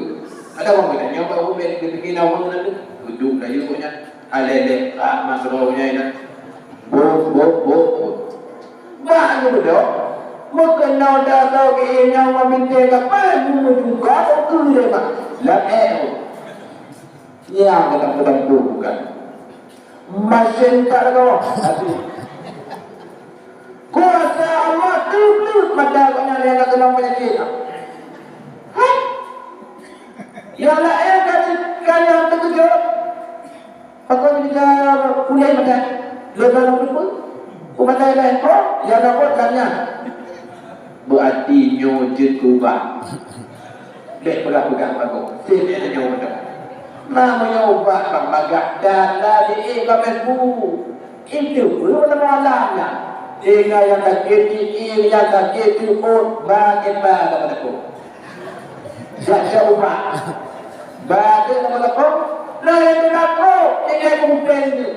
Ada orang kata, nyawa orang lain ke tinggi na orang lain tu. Duduk dah yuk nya. Alele, ah, masuk orang nya. Bok, bok, bok, bok. Bak ni bedo. Maka na dah tahu ke nyawa minta kapai, mu juga kau tu dia mak. Lah eh. Nyang kata bukan bukan. Masen tak ada kawan. Kuasa Allah teupleut mata gobnyan nyang ka keunong peunyakét. Hai! Nyang laén ka, ka nyang teukeujot. Pakon jika ulée mata. Leubeh lom pun. Ku mata laén ko, ya dapat kan nyan. Berarti nyoe jeuet ubah. Bék peugah-peugah bagoe. Seb nyoe meunan. Na meunyoe ubat bak magah dan na di-ék bak Facebook. Itu pun nama alam nyan. Tinggai nyang sakét di-ék, nyang sakét di ôt, bak kiban bak teupông. Jak cok ubat. Bak teupông, na nyang teunakoh, tinggai kumpéng tu.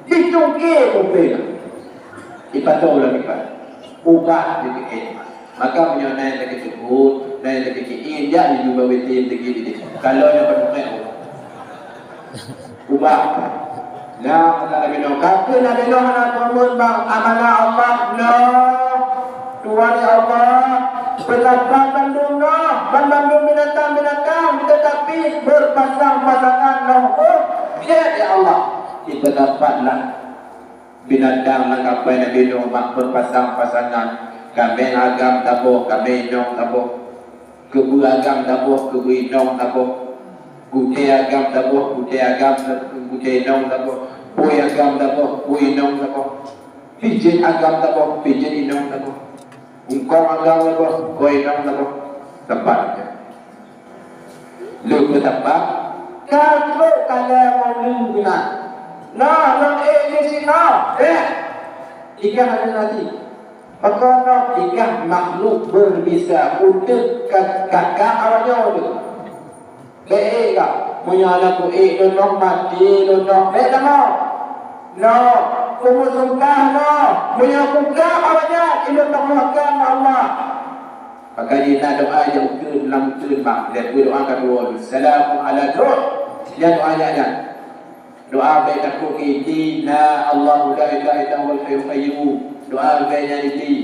Dicungké kumpéng. Dipatong lam iban. Ubah dipikir. Maka meunyoe na nyang sakét teupôt, na nyang sakét ci-in, jak jijubah W T M teugét idéh. Kalau nyang peunuh, ubah. Nah, kata Nabi Nuh. Kata Nabi Nuh, hana peumeuet bang amanah Allah, Nuh. Tuhan ya Allah, peutapat bandum Nuh, ban bandum binatang-binatang, tetapi beupasang-pasangan Nuh. Oh, ya, ya Allah. Dipeutapatlah. Binatang lam kapai Nabi Nuh mak beupasang-pasangan, kaméng agam taboh, kaméng inong taboh, keubeue agam taboh, keubeue inong taboh, gutée agam taboh, gutée agam, gutée inong taboh, bui agam taboh, bui inong taboh, pijeut agam taboh, pijeut inong taboh. Eungkong agam taboh, eungkong inong taboh, teumpat aja. Lheueh meuteumpat, ka trok kala ngon leueng geunan. Nah, lôn ék di sinoe, éh! Ikah hana nasi. Pakon noh ikah makhluk berbisa, uteuk ka-, kakak awak nyoe tu. Bék ék kah, meunyoe hana kuék lôn nyoe maté lôn nyoe, bék tamong. Noh, peumeusumpah noh, meunyoe kukab awaknyan, ilôn tameuhakam ngon Allah. Maka jih na doa nyang ukeue lam ukeue bang, lheueh doa ka dua, salamun ala Nuh. Nyan doa nyan, nyan. Doa bék takot keu Iblih, na Allahu la ilaha illa huwal hayyul qayyum. Doa bék nyan Iblih.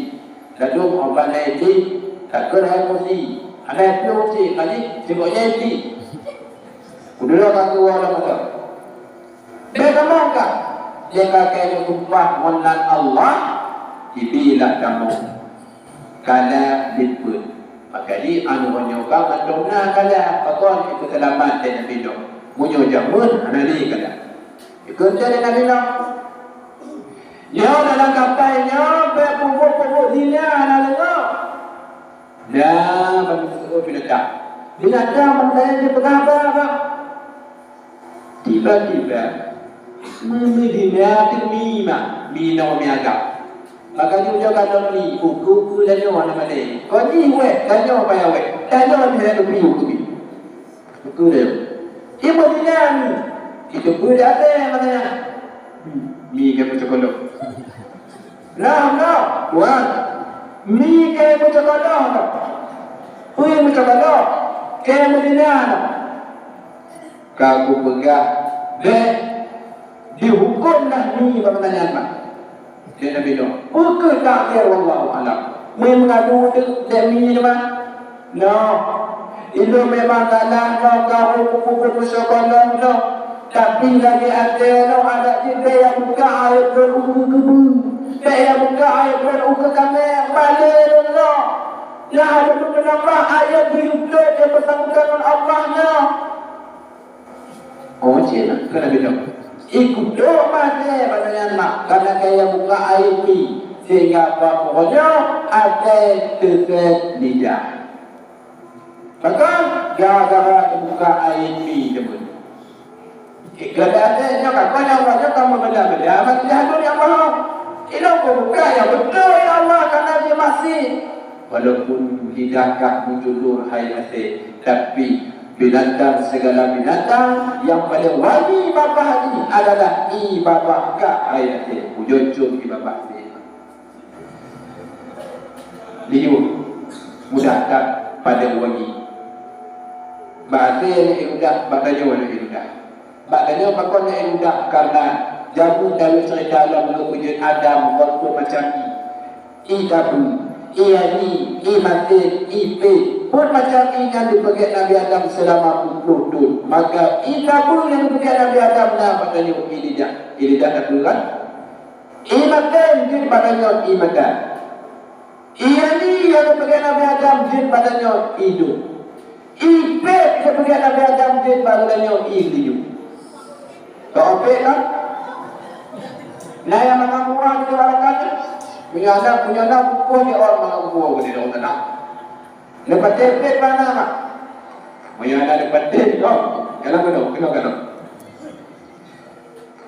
Ladôm obat na Iblih, takot hai emosi. Hana Iblih emosi, kali sibuk nyan Iblih. Kuduroe ka keuluwa lam moto. Bék tamong kah. Nyang ka keuneuk tumpah ngon nan Allah, Iblih lah tamong. Kala lipeue. Maka jih aneuk nyoe ka mantong na kala, pakon ipeuseulamat lé Nabi Nuh. Meunyoe jameun hana lé kala. Ikheun lé Nabi Nuh. Nyoe dalam kapai nyoe, bèk peubuet-peubuet zina hana deungoe. Nah, bagi binatang. Binatang bangsa nyan jipeugah haba, bah. Tiba-tiba, meunyoe di na teumi mah, minoe mi agam. Maka jih ujoe ka lom mi, uku-uku tanyoe hana malèe. Kon jih wéh, tanyoe payah wéh. Tanyoe mi hana teupi uku mi. Uku dia. Ibu di na mi. Itu pun dah ada maknanya. Mi ke peucokoloh. Nah, nah, tuan. Mi ke peucokoloh tu. Peue meucokoloh? Ke meudina tu. Ka kupeugah, bèk dihuköm lah mi bak meutanyan, bah. Lé Nabi Nuh. Peu kheueh takdir, wallahu a'lam. Meunyoe meungadu dek mi nyoe, bah. Noh, ilôn memang galak noh, ka buku-buku peusoe gohlom noh, tapi lagèe até noh, adak jih bèk buka aib lôn ukeue keubeue, bèk buka aib lôn ukeue kaméng, balèe lôn noh. Nyan hana meukeunong bah aib di YouTube nyang beusangkutan ngon Allah nyoe. Oh, cit lah, keuneuk bidong. Ikutôk maté bak nyan mak, karena kaya buka aib mi, sehingga apa pokoknya até teusét lidah. Bahkan gara-gara buka aib mi teumeuh. Ikut até nyoe ka konyang Allah nyoe ka meubeda-beda, mati jahil ya Allah. Ilôn buka nyang beutôi ya Allah, karena dia masih Walaupun lidah kah mujur hai até, tapi binatang, segala binatang yang paling wangi babah jih adalah ié babah kah hai até. Ujoe cok ié babah jih. Liur, mudah that padam wangi. Bak até lé ié mudah, bak tanyoe lé ié mudah. Bak tanyoe pakon lé ié mudah, karena jameun dalam cerita lom geupeujeuet Adam ngon peuet macam ié. Ié tabeue, ié ani, ié maté, ié pét, peuet macam ié nyan dipeugét Nabi Adam seulama peuet ploh thon. Maka ié tabeue nyang dipeugét Nabi Adam na bak tanyoe ié lidah. Ié lidah tabeue kan? Ié maté jeuet bak tanyoe ié mata. Ié ani nyang dipeugét Nabi Adam jeuet bak tanyoe ié idông. Ié pét dipeugét Nabi Adam jeuet bak geutanyoe ié geulinyueng. Keu pét kan? Na nyang mangat buah di luwa rakan nyoe? Meunyoe na, meunyoe na buku di awak mangat buah di dalam tanah. Neupatéh pét bak na mak. Meunyoe na neupatéh, oh, keunoe, keunoe, keunoe, keunoe.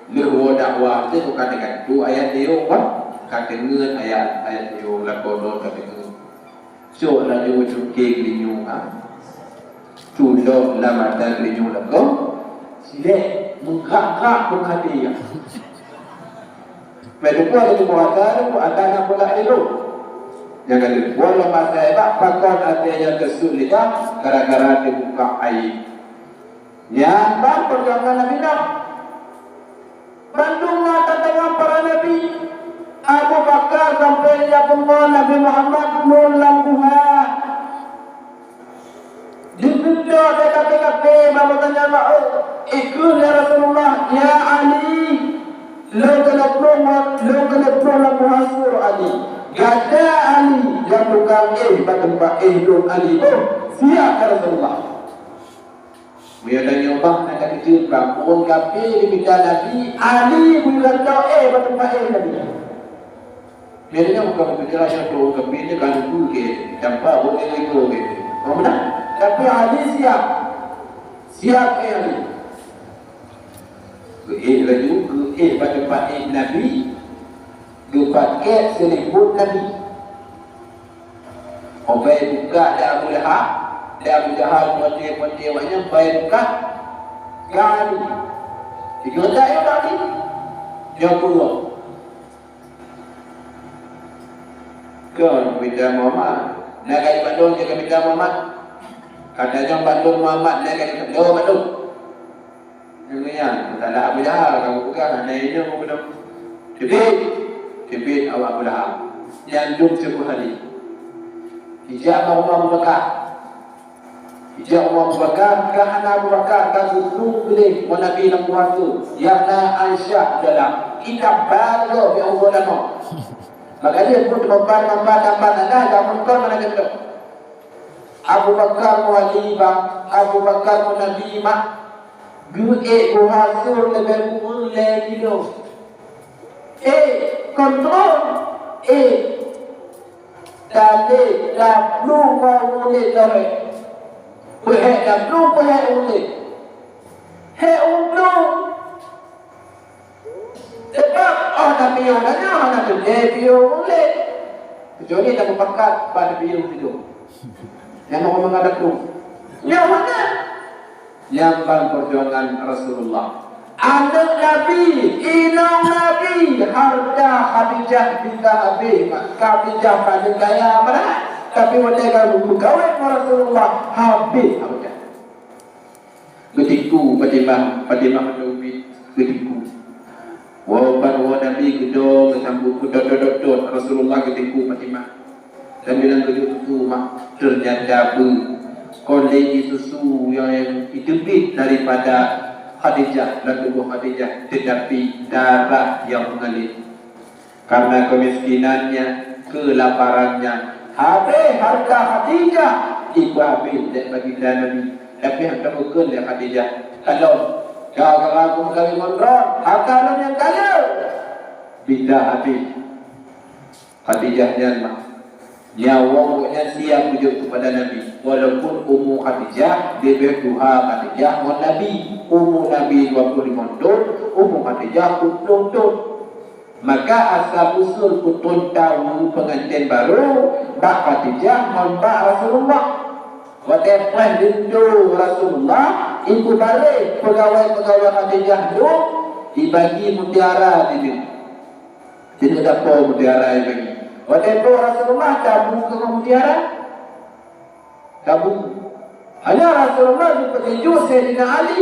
Lheueh woe dakwah teuh ka teugantung ayat teuh, bah, ka teungeut ayat, ayat teuh lakoe lôn ka teungeut. Cok laju cuké geulinyueng, ha. Tulok lam mata geulinyueng lakoe, silek meugrak-grak peuhati, ya. Meudeuh laju puasa, puasa na pula elok. Nyang ka lheueh puasa lam masa hebat, pakon até nyang teusut lidah gara-gara teubuka aib. Nyan ban peujuangan Nabi Nuh. Bandum na teuntang para nabi. Abu Bakar sampai jak beungoh Nabi Muhammad lôn lam guha. Dipeugah lé kafé-kafé bak meutanyoe, "Ikheun ya Rasulullah, ya Ali, lôn keuneuk plueng, lôn keuneuk plueng lam guha Sur Ali. Gata Ali nyang tukang éh bak teumpat éh lôn Ali boh. Siap ya Rasulullah." Meunyoe tanyoe bah na ka teujeut bak ureueng kafé dimita Nabi, Ali beu gata éh bak teumpat éh Nabi. Meunyoe bukan peucaya satu ureueng kafé nyan ka lugu ke, tanpa boleh itu ke. Kamu dah? Tapi Ali siap. Siap éh Ali. Geuéh laju, geuéh bak teumpat éh Nabi, geupakét seuliput Nabi. Oh, bai buka lé Abu Lahab, lé Abu Jahal, pote-pote awak nyan bai buka. Gari. Tiga tak ya tadi. Nyoe keuluwa. Kon mita Muhammad. Nak kayu bandum je mita Muhammad. Kata nyang bandum Muhammad, nak kayu bandum. Nyan, tanda Abu Jahal, kamu pegang, hana inong kamu pegang. Teubiet, teubiet awak Abu Lahab. Nyan dum siku hari. Ijak bak Umar Abu Bakar. Ijak Umar Abu Bakar, ka hana Abu Bakar, ka geuteubiet ngon Nabi lam kuasa. Yang na Aisyah dalam kitab baru yang udah lama. Maka dia pun teman-teman, teman-teman, teman-teman, teman-teman. Abu Bakar meuwali bang, Abu Bakar meunabi mak, geuék buhasur leubeh kureueng lhèe kilo. Ék, kontrol, ék, talé, taplueng ngon ulèe lawét. Peuhék taplueng, peuhék ulèe. Hék untông. Sebab oh na piôh tanyoe hana teuntèe piôh ulèe. Kecuali na meupakat bak piôh sidroe. Nyang mau mengadaku. Nyoe hana. Nyang ban perjuangan Rasulullah. Aneuk Nabi, inong Nabi, harta Khadijah bisa habéh. Khadijah paling kaya mana? Tapi watèe ka beukawén ngon Rasulullah, habéh Khadijah. Geutiku Fatimah, Fatimah meunan ubit geutiku. Woe ban woe Nabi geudong, geusambot, geudot-dot-dot, Rasulullah geutiku Fatimah. Dan bilang geujok susu mak, ternyata beu kon lé susu nyang, nyang jiteubiet daripada Khadijah, lam tuboh Khadijah, tetapi darah nyang meungalir. Karena kemiskinannya, kelaparannya, habéh harta Khadijah, ipeuhabéh lé baginda Nabi. Tapi han tapeukheun lé Khadijah, "Kalon, gara-gara kumeukawen ngon droe, harta lôn nyang ka lheueh, bida habéh." Khadijah nyan mah, nyawa gobnyan siap geujok keupada Nabi. Walaupun umu Khadijah leubeh tuha Khadijah ngon Nabi. Umu Nabi dua puluh limong thon, umu Khadijah dua puluh thon. Maka asal usul peutuntawa pengantin baru bak Khadijah ngon bak Rasulullah. Watée preh linto Rasulullah, ipeubareh peugawée-peugawée Khadijah dum, ibagi mutiara di Deuh dapo mutiara ibagi. Watée tu Rasulullah tabu keu mutiara? Tabu. Hanya Rasulullah geupeusijuek Saidina Ali.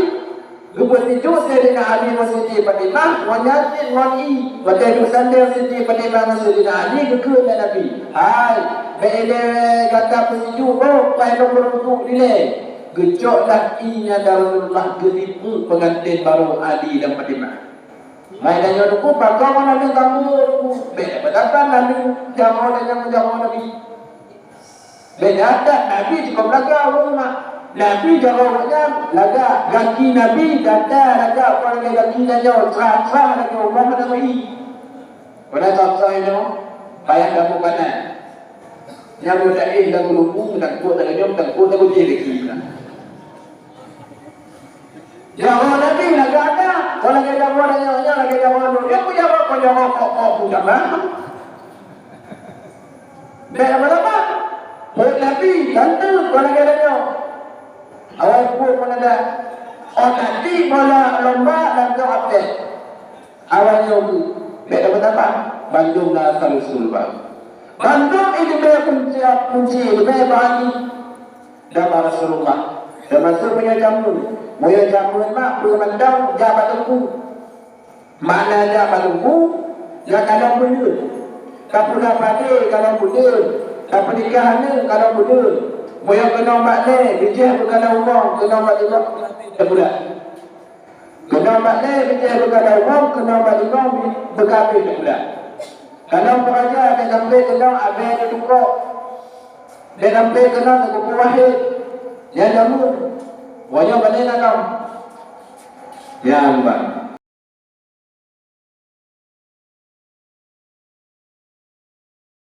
Geupeusijuek Saidina Ali ngon Siti Fatimah, ngon Yasin, ngon ie. Watée geusandéng Siti Fatimah ngon Saidina Ali, geukheun lé Nabi, "Hai, bék ilée gata peusijuek boh, pai lôn meureumpok dilée." Geucoklah ie nyan lé Rasulullah, geutipeue pengantin baru Ali dan Fatimah. Hai tanyoe Teungku, pakon ngon naleueng kamoe Teungku? Bék dapat-dapat naleueng jaroe dan nyang jaroe Nabi. Bék dapat, Nabi cukôp lagak ureueng mak. Nabi jaroe gobnyan lagak, gaki Nabi gata lagak, kon lagée gaki tanyoe, tra-tra lagée uroe hana meuhi. Pada tra-tra nyoe, payah gampông kanan. Nyang meudaéh lam ruku, tangkot lagée nyoe, tangkot lagée jih gaki. Jaroe Nabi lagak that, kon lagée jaroe tanyoe, nyan lagée jaroe lôn. Nyan pun jaroe, kon jaroe kok-kok pun jaroe. Bék lama-lama. Phon Nabi ganteng, kon lagée tanyoe. Awai phon pun ada. Oh, tadi bola lomba lam gop até. Awai nyoe, bék lama-lama. Bandum na asal usul bang. Bandum ini bék kunci, kunci, bék bagi. Dan bak Rasulullah. Teumasuk meunyoe jameun. Meunyoe jameun mak peue mantong jak bak teungku. Makna jak bak teungku, jak kalon beudeuh. Ka pula padé kalon beudeuh, ka peunikah aneuk kalon beudeuh. Meunyoe keunong bak lhèe, bijéh beukalon umong, keunong bak limong, teupeugah. Keunong bak lhèe, bijéh beukalon umong, keunong bak limong, beukawen, teupeugah. Kalon peuraja, bék sampoe keunong abée teutukok. Bék sampoe keunong teukubu wahé. Nyan jameun. Woe nyoe bani na lom. Nyan ban.